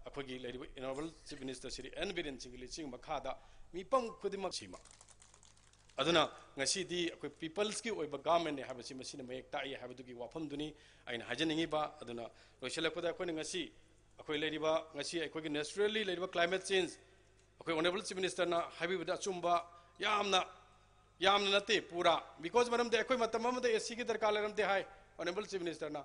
ꯑꯩꯈꯣꯏꯒꯤ ꯂꯩꯔꯤꯕ honourable chief minister Shri N Biren ꯁꯤꯡꯒꯤ ꯂꯨꯆꯤꯡ ꯃꯈꯥꯗ ꯃꯤꯄꯝ ꯈꯨꯗꯤꯡꯃꯛ ꯁꯤꯃ꯫ ꯑꯗꯨꯅ ꯉꯁꯤꯗꯤ ꯑꯩꯈꯣꯏ ꯄꯤꯄꯜꯁꯀꯤ ꯑꯣꯏꯕ ꯒꯚꯔꯟꯃꯦꯟꯠꯅꯤ ꯍꯥꯏꯕꯁꯤ ꯃꯁꯤꯅ ꯃꯌꯦꯛ ꯇꯥꯛꯏ ꯍꯥꯏꯕꯗꯨꯒꯤ ꯋꯥꯐꯝꯗꯨꯅꯤ ꯑꯩꯅ ꯍꯥꯏꯖꯅꯤꯡꯉꯤꯕ꯫ ꯑꯗꯨꯅ ꯂꯣꯏꯁꯤꯜꯂꯛꯄꯗ ꯑꯩꯈꯣꯏꯅ ꯉꯁꯤ ꯑꯩꯈꯣꯏ ꯂꯩꯔꯤꯕ, ꯉꯁꯤ ꯑꯩꯈꯣꯏꯒꯤ naturally ꯂꯩꯔꯤꯕ climate change, ꯑꯩꯈꯣꯏ ꯑꯣꯅꯔꯦꯕꯜ ꯆꯤꯐ ꯃꯤꯅꯤꯁꯇꯔꯅ ꯍꯥꯏꯕꯤꯕꯗ ꯑꯆꯨꯝꯕ ꯌꯥꯝꯅ, ꯌꯥꯝꯅ ꯅꯠꯇꯦ, ꯄꯨꯔꯥ꯫ Because ꯃꯔꯝꯗꯤ ꯑꯩꯈꯣꯏ ꯃꯇꯝ ꯑꯃꯗ ꯑꯦ ꯁꯤꯒꯤ ꯗꯔꯀꯥꯔ ꯂꯩꯔꯝꯗꯦ ꯍꯥꯏ ꯑꯣꯅꯔꯦꯕꯜ ꯆꯤꯐ ꯃꯤꯅꯤꯁꯇꯔꯅ꯫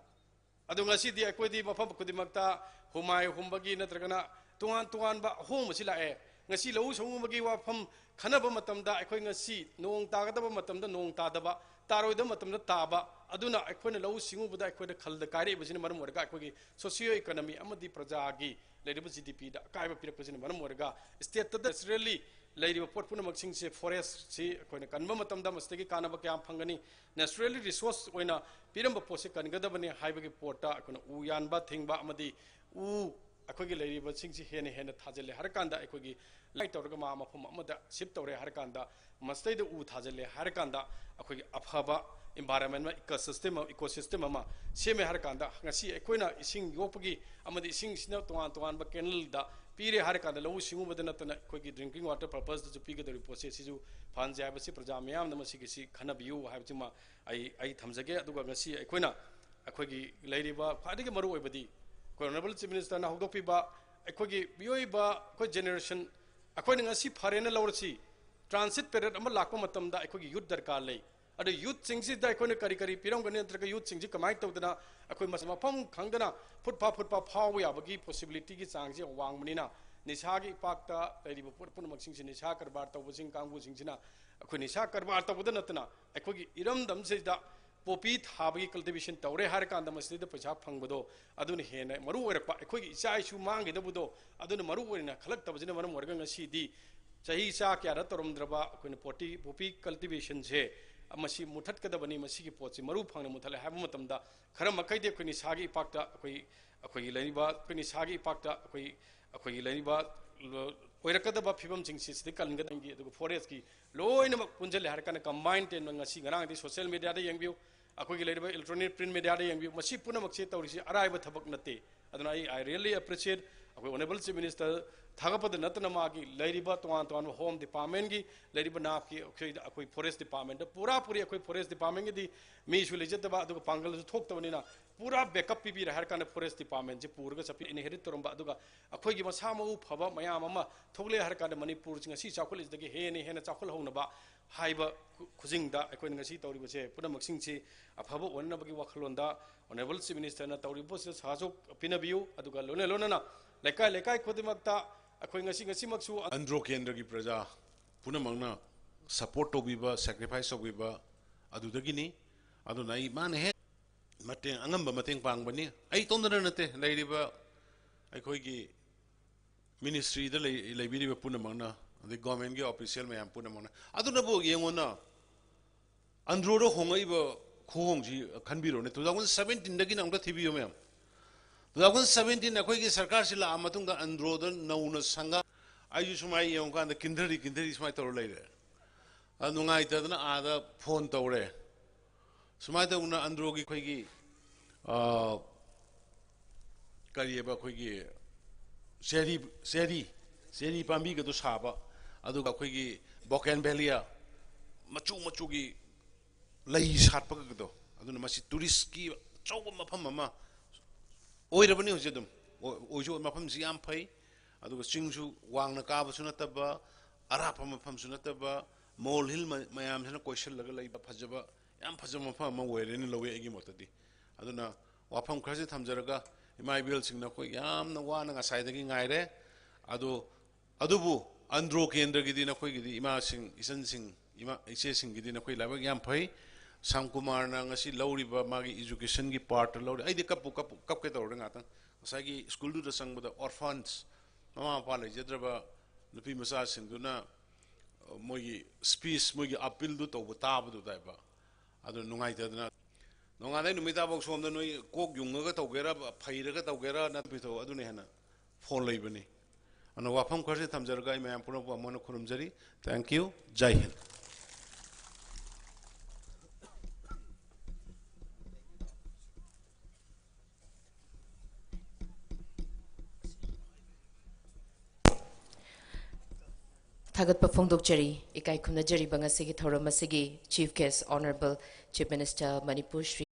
ꯑꯗꯣ ꯉꯁꯤꯗꯤ ꯑꯩꯈꯣꯏꯗꯤ ꯃꯐꯝ ꯈꯨꯗꯤꯡꯃꯛꯇ ꯍꯨꯃꯥꯏ ꯍꯨꯝꯕꯒꯤ ꯅꯠꯇ꯭ꯔꯒꯅ ꯇꯣꯉꯥꯟ ꯇꯣꯉꯥꯟꯕ ꯑꯍꯣꯡꯕꯁꯤ ꯂꯥꯛꯑꯦ꯫ ꯉꯁꯤ ꯂꯧꯎ ꯁꯤꯡꯎꯕꯒꯤ ꯋꯥꯐꯝ ꯈꯟꯅꯕ ꯃꯇꯝꯗ ꯑꯩꯈꯣꯏ ꯉꯁꯤ ꯅꯣꯡ ꯇꯥꯒꯗꯕ ꯃꯇꯝꯗ ꯅꯣꯡ ꯇꯥꯗꯕ, ꯇꯥꯔꯣꯏꯗꯕ ꯃꯇꯝꯗ ꯇꯥꯕ, ꯑꯗꯨꯅ ꯑꯩꯈꯣꯏꯅ ꯂꯧꯎ ꯁꯤꯡꯎꯕꯗ ꯑꯩꯈꯣꯏꯗ ꯈꯜꯗ ꯀꯥꯏꯔꯛꯏꯕꯁꯤꯅ ꯃꯔꯝ ꯑꯣꯏꯔꯒ ꯑꯩꯈꯣꯏꯒꯤ socio economy ꯑꯃꯗꯤ ꯄ꯭ꯔꯖꯥꯒꯤ ꯂꯩꯔꯤꯕ ꯖꯤ ꯗꯤ ꯄꯤꯗ ꯑꯀꯥꯏꯕ ꯄꯤꯔꯛꯄꯁꯤꯅ ꯃꯔꯝ ꯑꯣꯏꯔꯒ ꯁ꯭ꯇꯦꯠꯇꯗ naturally ꯂꯩꯔꯤꯕ ꯄꯣꯠ ꯄꯨꯝꯅꯃꯛꯁꯤꯡꯁꯦ, ꯐꯣꯔꯦꯁꯁꯤ ꯑꯩꯈꯣꯏꯅ ꯀꯟꯕ ꯃꯇꯝꯗ ꯃꯁꯤꯗꯒꯤ ꯀꯥꯟꯅꯕ ꯀꯌꯥ ꯐꯪꯒꯅꯤ꯫ Naturally resource ꯑꯣꯏꯅ ꯄꯤꯔꯝꯕ ꯄꯣꯠꯁꯤ ꯀꯟꯒꯗꯕꯅꯤ ꯍꯥꯏꯕꯒꯤ ꯄꯣꯠꯇ ꯑꯩꯈꯣꯏꯅ ꯎ ꯌꯥꯟꯕ ꯊꯤꯡꯕ ꯑꯃꯗꯤ ꯎ ꯑꯩꯈꯣꯏꯒꯤ ꯂꯩꯔꯤꯕꯁꯤꯡꯁꯤ ꯍꯦꯟꯅ ꯍꯦꯟꯅ ꯊꯥꯖꯤꯜꯂꯦ ꯍꯥꯏꯔꯀꯥꯟꯗ, ꯑꯩꯈꯣꯏꯒꯤ ꯂꯥꯏ ꯇꯧꯔꯒ ꯃꯥ ꯃꯐꯝ ꯑꯃꯗ ꯁꯤꯞ ꯇꯧꯔꯦ ꯍꯥꯏꯔꯀꯥꯟꯗ, ꯃꯁꯤꯗꯩꯗ ꯎ ꯊꯥꯖꯤꯜꯂꯦ ꯍꯥꯏꯔꯀꯥꯟꯗ, ꯑꯩꯈꯣꯏꯒꯤ ꯑꯐꯕ environment, ecosystem, ecosystem ꯑꯃ ꯁꯦꯝꯃꯦ ꯍꯥꯏꯔꯀꯥꯟꯗ, ꯉꯁꯤ ꯑꯩꯈꯣꯏꯅ ꯏꯁꯤꯡ ꯌꯣꯛꯄꯒꯤ ꯑꯃꯗꯤ ꯏꯁꯤꯡꯁꯤꯅ ꯇꯣꯉꯥꯟ ꯇꯣꯉꯥꯟꯕ ꯀꯦꯅꯦꯜꯗ ꯄꯤꯔꯦ ꯍꯥꯏꯔ ꯀꯥꯟꯗ ꯂꯧꯎ ꯁꯤꯡꯎꯕꯗ ꯅꯠꯇꯅ ꯑꯩꯈꯣꯏꯒꯤ drinking water purposeꯇꯁꯨ ꯄꯤꯒꯗꯧꯔꯤꯕ ꯄꯣꯠꯁꯦ, ꯁꯤꯁꯨ ꯐꯍꯟꯁꯦ ꯍꯥꯏꯕꯁꯤ ꯄ꯭ꯔꯖꯥ ꯃꯤꯌꯥꯝꯅ ꯃꯁꯤꯒꯤꯁꯤ ꯈꯟꯅꯕꯤꯌꯨ ꯍꯥꯏꯕꯁꯤꯃ ꯑꯩ, ꯑꯩ ꯊꯝꯖꯒꯦ꯫ ꯑꯗꯨꯒ ꯉꯁꯤ ꯑꯩꯈꯣꯏꯅ, ꯑꯩꯈꯣꯏꯒꯤ ꯂꯩꯔꯤꯕ ꯈ꯭ꯋꯥꯏꯗꯒꯤ ꯃꯔꯨ ꯑꯣꯏꯕꯗꯤ, ꯑꯩꯈꯣꯏ Honourable Chief Ministerꯅ ꯍꯧꯗꯣꯛꯄꯤꯕ, ꯑꯩꯈꯣꯏꯒꯤ ꯃꯤꯑꯣꯏꯕ, ꯑꯩꯈꯣꯏ generation, ꯑꯩꯈꯣꯏꯅ ꯉꯁꯤ ꯐꯔꯦꯅ ꯂꯧꯔꯁꯤ, transit period ꯑꯃ ꯂꯥꯛꯄ ꯃꯇꯝꯗ ꯑꯩꯈꯣꯏꯒꯤ youth ꯗꯔꯀꯥꯔ ꯂꯩ꯫ ꯑꯗꯣ youthꯁꯤꯡꯁꯤꯗ ꯑꯩꯈꯣꯏꯅ ꯀꯔꯤ ꯀꯔꯤ ꯄꯤꯔꯝꯒꯅꯤ, ꯅꯠꯇ꯭ꯔꯒ youthꯁꯤꯡꯁꯤ ꯀꯃꯥꯏꯅ ꯇꯧꯗꯅ ꯑꯩꯈꯣꯏ ꯃꯁ-, ꯃꯐꯝ ꯈꯪꯗꯅ ꯐꯨꯠ ꯐꯥ ꯐꯨꯠ ꯐꯥ ꯐꯥꯎꯕ ꯌꯥꯕꯒꯤ possibilityꯒꯤ ꯆꯥꯡꯁꯤ ꯌꯥꯝ ꯋꯥꯡꯕꯅꯤꯅ, ꯅꯤꯁꯥꯒꯤ ꯏꯄꯥꯛꯇ ꯂꯩꯔꯤꯕ ꯄꯣꯠ ꯄꯨꯝꯅꯃꯛꯁꯤꯡꯁꯤ, ꯅꯤꯁꯥ ꯀꯔꯕꯥꯔ ꯇꯧꯕꯁꯤꯡ ꯀꯥꯡꯕꯨꯁꯤꯡꯁꯤꯅ ꯑꯩꯈꯣꯏ ꯅꯤꯁꯥ ꯀꯔꯕꯥꯔ ꯇꯧꯕꯗ ꯅꯠꯇꯅ ꯑꯩꯈꯣꯏꯒꯤ ꯏꯔꯝꯗꯝꯁꯤꯗ poppy ꯊꯥꯕꯒꯤ cultivation ꯇꯧꯔꯦ ꯍꯥꯏꯔꯀꯥꯟꯗ ꯃꯁꯤꯗꯩꯗ ꯄꯩꯁꯥ ꯐꯪꯕꯗꯣ, ꯑꯗꯨꯅ ꯍꯦꯟꯅ ꯃꯔꯨ ꯑꯣꯏꯔꯛꯄ, ꯑꯩꯈꯣꯏꯒꯤ ꯏꯆꯥ ꯏꯁꯨ ꯃꯥꯡꯒꯗꯕꯗꯣ ꯑꯗꯨꯅ ꯃꯔꯨ ꯑꯣꯏꯅ ꯈꯜꯂꯛꯇꯕꯁꯤꯅ ꯃꯔꯝ ꯑꯣꯏꯔꯒ ꯉꯁꯤꯗꯤ ꯆꯍꯤ ꯆꯥ ꯀꯌꯥꯗ ꯇꯧꯔꯝꯗ꯭ꯔꯕ ꯑꯩꯈꯣꯏꯅ poppy, poppy cultivationꯁꯦ ꯃꯁꯤ ꯃꯨꯊꯠꯀꯗꯕꯅꯤ, ꯃꯁꯤꯒꯤ ꯄꯣꯠꯁꯤ ꯃꯔꯨ ꯐꯪꯅ ꯃꯨꯊꯠꯂꯦ ꯍꯥꯏꯕ ꯃꯇꯝꯗ ꯈꯔ ꯃꯈꯩꯗꯤ ꯑꯩꯈꯣꯏ ꯅꯤꯁꯥꯒꯤ ꯏꯄꯥꯛꯇ ꯑꯩꯈꯣꯏ, ꯑꯩꯈꯣꯏꯒꯤ ꯂꯩꯔꯤꯕ, ꯑꯩꯈꯣꯏ ꯅꯤꯁꯥꯒꯤ ꯏꯄꯥꯛꯇ ꯑꯩꯈꯣꯏ, ꯑꯩꯈꯣꯏꯒꯤ ꯂꯩꯔꯤꯕ ꯂ-, ꯑꯣꯏꯔꯛꯀꯗꯕ ꯐꯤꯕꯝꯁꯤꯡꯁꯤ ꯁꯤꯗ ꯀꯟꯒꯗꯕꯅꯤ꯫ ꯑꯗꯨꯒ forestꯀꯤ ꯂꯣꯏꯅꯃꯛ ꯄꯨꯟꯁꯤꯜꯂꯦ ꯍꯥꯏꯔ ꯀꯥꯟꯗ combined ꯇꯦꯟꯕ ꯉꯁꯤ ꯉꯔꯥꯡꯗꯤ social mediaꯗ ꯌꯦꯡꯕꯤꯌꯨ, ꯑꯩꯈꯣꯏꯒꯤ ꯂꯩꯔꯤꯕ electronic print mediaꯗ ꯌꯦꯡꯕꯤꯌꯨ, ꯃꯁꯤ ꯄꯨꯝꯅꯃꯛꯁꯦ ꯇꯧꯔꯤꯁꯤ ꯑꯔꯥꯏꯕ ꯊꯕꯛ ꯅꯠꯇꯦ꯫ ꯑꯗꯨꯅ ꯑꯩ, I really appreciate ꯑꯩꯈꯣꯏ Honourable Chief Minister ꯊꯥꯒꯠꯄꯗ ꯅꯠꯇꯅ ꯃꯥꯒꯤ ꯂꯩꯔꯤꯕ ꯇꯣꯉꯥꯟ ꯇꯣꯉꯥꯟꯕ Home Departmentꯀꯤ ꯂꯩꯔꯤꯕ ꯅꯥꯞꯀꯤ ꯑꯩꯈꯣꯏ, ꯑꯩꯈꯣꯏ Forest Departmentꯇ ꯄꯨꯔꯥ ꯄꯨꯔꯤ ꯑꯩꯈꯣꯏ Forest Departmentꯀꯤꯗꯤ ꯃꯤꯁꯨ ꯂꯩꯖꯗꯕ ꯑꯗꯨꯒ ꯄꯥꯡꯒꯜꯁꯨ ꯊꯣꯛꯇꯕꯅꯤꯅ ꯄꯨꯔꯥ backup ꯄꯤꯕꯤꯔꯦ ꯍꯥꯏꯔ ꯀꯥꯟꯗ Forest Departmentꯁꯦ ꯄꯨꯔꯒ ꯆꯠꯄꯤ inherit ꯇꯧꯔꯝꯕ ꯑꯗꯨꯒ ꯑꯩꯈꯣꯏꯒꯤ ꯃꯁꯥ ꯃꯎ ꯐꯕ ꯃꯌꯥꯝ ꯑꯃ ꯊꯣꯛꯂꯛꯑꯦ ꯍꯥꯏꯔ ꯀꯥꯟꯗ ꯃꯅꯤꯄꯨꯔꯁꯤ ꯉꯁꯤ ꯆꯥꯎꯈꯠꯂꯤꯁꯤꯗꯒꯤ ꯍꯦꯟꯅ ꯍꯦꯟꯅ ꯆꯥꯎꯈꯠꯍꯧꯅꯕ ꯍꯥꯏꯕ ꯈꯨ-, ꯈꯨꯖꯤꯡꯗ ꯑꯩꯈꯣꯏꯅ ꯉꯁꯤ ꯇꯧꯔꯤꯕꯁꯦ ꯄꯨꯝꯅꯃꯛꯁꯤꯡꯁꯤ ꯑꯐꯕ ꯑꯣꯏꯅꯅꯕꯒꯤ ꯋꯥꯈꯜꯂꯣꯟꯗ Honourable Chief Ministerꯅ ꯇꯧꯔꯤꯕ ꯄꯣꯠꯁꯤꯗ ꯁꯍꯥꯁꯨ ꯄꯤꯅꯕꯤꯌꯨ꯫ ꯑꯗꯨꯒ ꯂꯣꯏꯅ ꯂꯣꯏꯅꯅ ꯂꯩꯀꯥꯏ ꯂꯩꯀꯥꯏ ꯈꯨꯗꯤꯡꯃꯛꯇ ꯑꯩꯈꯣꯏ ꯉꯁꯤ, ꯉꯁꯤꯃꯛꯁꯨ ꯑꯟꯗ꯭ꯔꯣ ꯀꯦꯟꯗ꯭ꯔꯒꯤ ꯄ꯭ꯔꯖꯥ ꯄꯨꯝꯅꯃꯛꯅ support ꯇꯧꯕꯤꯕ, sacrifice ꯇꯧꯕꯤꯕ ꯑꯗꯨꯗꯒꯤꯅꯤ꯫ ꯑꯗꯨꯅ ꯑꯩ ꯃꯥꯅ ꯍꯦꯛ ꯃꯇꯦꯡ, ꯑꯉꯝꯕ ꯃꯇꯦꯡ ꯄꯥꯡꯕꯅꯤ꯫ ꯑꯩ ꯏꯇꯣꯝꯇꯅ ꯅꯠꯇꯦ, ꯂꯩꯔꯤꯕ ꯑꯩꯈꯣꯏꯒꯤ ministryꯗ ꯂꯩ-, ꯂꯩꯕꯤꯔꯤꯕ ꯄꯨꯝꯅꯃꯛꯅ, ꯑꯗꯩ governmentꯀꯤ official ꯃꯌꯥꯝ ꯄꯨꯝꯅꯃꯛꯅ꯫ ꯑꯗꯨꯅꯕꯨ ꯌꯦꯡꯉꯣꯅ, ꯑꯟꯗ꯭ꯔꯣꯗ ꯍꯣꯡꯉꯛꯏꯕ ꯈꯨꯍꯣꯡꯁꯤ ꯈꯟꯕꯤꯔꯣꯅꯦ꯫ Two thousand seventeenꯗꯒꯤꯅ ꯑꯃꯨꯛꯇ ꯊꯤꯕꯤꯌꯨ ꯃꯌꯥꯝ꯫ Two thousand seventeen ꯑꯩꯈꯣꯏꯒꯤ ꯁꯔꯀꯥꯔꯁꯤ ꯂꯥꯛꯑ ꯃꯇꯨꯡꯗ ꯑꯟꯗ꯭ꯔꯣꯗ ꯅꯧꯅ ꯁꯪꯒꯥ-, ꯑꯩꯁꯨ ꯁꯨꯃꯥꯏꯅ ꯌꯦꯡꯉꯨꯀꯥꯟꯗ ꯀꯤꯟꯊꯔꯤ, ꯀꯤꯟꯊꯔꯤ ꯁꯨꯃꯥꯏꯅ ꯇꯧꯔ ꯂꯩꯔꯦ꯫ ꯑ, ꯅꯨꯡꯉꯥꯏꯇꯗꯅ ꯑꯥꯗ phone ꯇꯧꯔꯦ꯫ ꯁꯨꯃꯥꯏꯅ ꯇꯧꯗꯅ ꯑꯟꯗ꯭ꯔꯣꯒꯤ ꯑꯩꯈꯣꯏꯒꯤ, ꯑ, ꯀꯔꯤꯑꯕ ꯑꯩꯈꯣꯏꯒꯤ ꯆꯦꯔꯤ ꯆꯦꯔꯤ ꯆꯦꯔꯤ ꯄꯥꯝꯕꯤꯒꯗꯣ ꯁꯥꯕ, ꯑꯗꯨꯒ ꯑꯩꯈꯣꯏꯒꯤ ꯕꯣꯀꯦꯟ ꯚꯦꯂꯤꯌꯥ ꯃꯆꯨ ꯃꯆꯨꯒꯤ ꯂꯩ ꯁꯥꯠꯄꯒꯗꯣ, ꯑꯗꯨꯅ ꯃꯁꯤ ꯇꯨꯔꯤꯁꯀꯤ ꯑꯆꯧꯕ ꯃꯐꯝ ꯑꯃ ꯑꯣꯏꯔꯕꯅꯤ ꯍꯧꯖꯤꯛ ꯑꯗꯨꯝ꯫ ꯑꯣꯏꯁꯨ ꯃꯐꯝꯁꯤ ꯌꯥꯝ ꯐꯩ, ꯑꯗꯨꯒ ꯆꯤꯡꯁꯨ ꯋꯥꯡꯅ ꯀꯥꯕꯁꯨ ꯅꯠꯇꯕ, ꯑꯔꯥꯞꯄ ꯃꯐꯝꯁꯨ ꯅꯠꯇꯕ, ꯃꯣꯜ ꯍꯤꯜ ꯃꯌꯥꯝꯁꯤꯅ ꯀꯣꯏꯁꯤꯜꯂꯒ ꯂꯩꯕ ꯐꯖꯕ, ꯌꯥꯝ ꯐꯖꯕ ꯃꯐꯝ ꯑꯃ ꯑꯣꯏꯔꯦꯅ ꯂꯧꯋꯤ ꯑꯩꯒꯤ ꯃꯣꯠꯇꯗꯤ꯫ ꯑꯗꯨꯅ ꯋꯥꯐꯝ ꯈꯔꯁꯤ ꯊꯝꯖꯔꯒ, ꯏꯃꯥ ꯏꯕꯦꯜꯁꯤꯡꯅ ꯑꯩꯈꯣꯏ ꯌꯥꯝꯅ ꯋꯥꯅ ꯉꯁꯥꯏꯗꯒꯤ ꯉꯥꯏꯔꯦ꯫ ꯑꯗꯣ, ꯑꯗꯨꯕꯨ ꯑꯟꯗ꯭ꯔꯣ ꯀꯦꯟꯗ꯭ꯔꯒꯤꯗꯤ ꯅꯈꯣꯏꯒꯤꯗꯤ ꯏꯃꯥꯁꯤꯡ, ꯏꯆꯟꯁꯤꯡ, ꯏꯃꯥ, ꯏꯆꯦꯁꯤꯡꯒꯤꯗꯤ ꯅꯈꯣꯏ ꯂꯥꯏꯕꯛ ꯌꯥꯝ ꯐꯩ꯫ ꯁꯥꯝ ꯀꯨꯃꯥꯔꯅ ꯉꯁꯤ ꯂꯧꯔꯤꯕ ꯃꯥꯒꯤ educationꯒꯤ partꯇ ꯂꯧꯔꯤ꯫ ꯑꯩꯗꯤ ꯀꯞꯄꯨ, ꯀꯞꯄꯨ, ꯀꯞꯀꯦ ꯇꯧꯔꯦ ꯉꯥꯛꯇꯪ꯫ ꯉꯁꯥꯏꯒꯤ ꯁ꯭ꯀꯨꯜꯗꯨꯗ ꯆꯪꯕꯗ orphans, ꯃꯃꯥ ꯃꯄꯥ ꯂꯩꯖꯗ꯭ꯔꯕ ꯅꯨꯄꯤ ꯃꯆꯥꯁꯤꯡꯗꯨꯅ, ꯑ, ꯃꯣꯏꯒꯤ speech, ꯃꯣꯏꯒꯤ appealꯗꯨ ꯇꯧꯕ ꯇꯥꯕꯗꯨꯗ ꯍꯥꯏꯕ꯫ ꯑꯗꯨ ꯅꯨꯡꯉꯥꯏꯇꯗꯅ ꯅꯣꯡꯉꯥꯟꯗꯩ ꯅꯨꯃꯤꯠ ꯇꯥꯐꯥꯎ ꯁꯣꯝꯗ ꯅꯣꯏ ꯀꯣꯛ ꯌꯨꯡꯉꯒ ꯇꯧꯒꯦꯔꯥ, ꯐꯩꯔꯒ ꯇꯧꯒꯦꯔꯥ, ꯅꯠꯇꯕꯤꯗꯣ ꯑꯗꯨꯅ ꯍꯦꯟꯅ ꯐꯣꯟ ꯂꯩꯕꯅꯤ꯫ ꯑꯗꯨꯅ ꯋꯥꯐꯝ ꯈꯔꯁꯤ ꯊꯝꯖꯔꯒ ꯑꯩ ꯃꯌꯥꯝ ꯄꯨꯝꯅꯃꯛꯄꯨ ꯑꯃꯨꯛ ꯍꯟꯅ ꯈꯨꯔꯨꯝꯖꯔꯤ꯫ Thank you꯫ ꯖꯥꯏ ꯍꯤꯟ꯫ ꯊꯥꯒꯠꯄ ꯐꯣꯡꯗꯣꯛꯆꯔꯤ꯫ ꯏꯀꯥꯏ ꯈꯨꯝꯅꯖꯔꯤꯕ ꯉꯁꯤꯒꯤ ꯊꯧꯔꯝ ꯑꯁꯤꯒꯤ Chief Guest, Honourable Chief Minister, Manipur Shri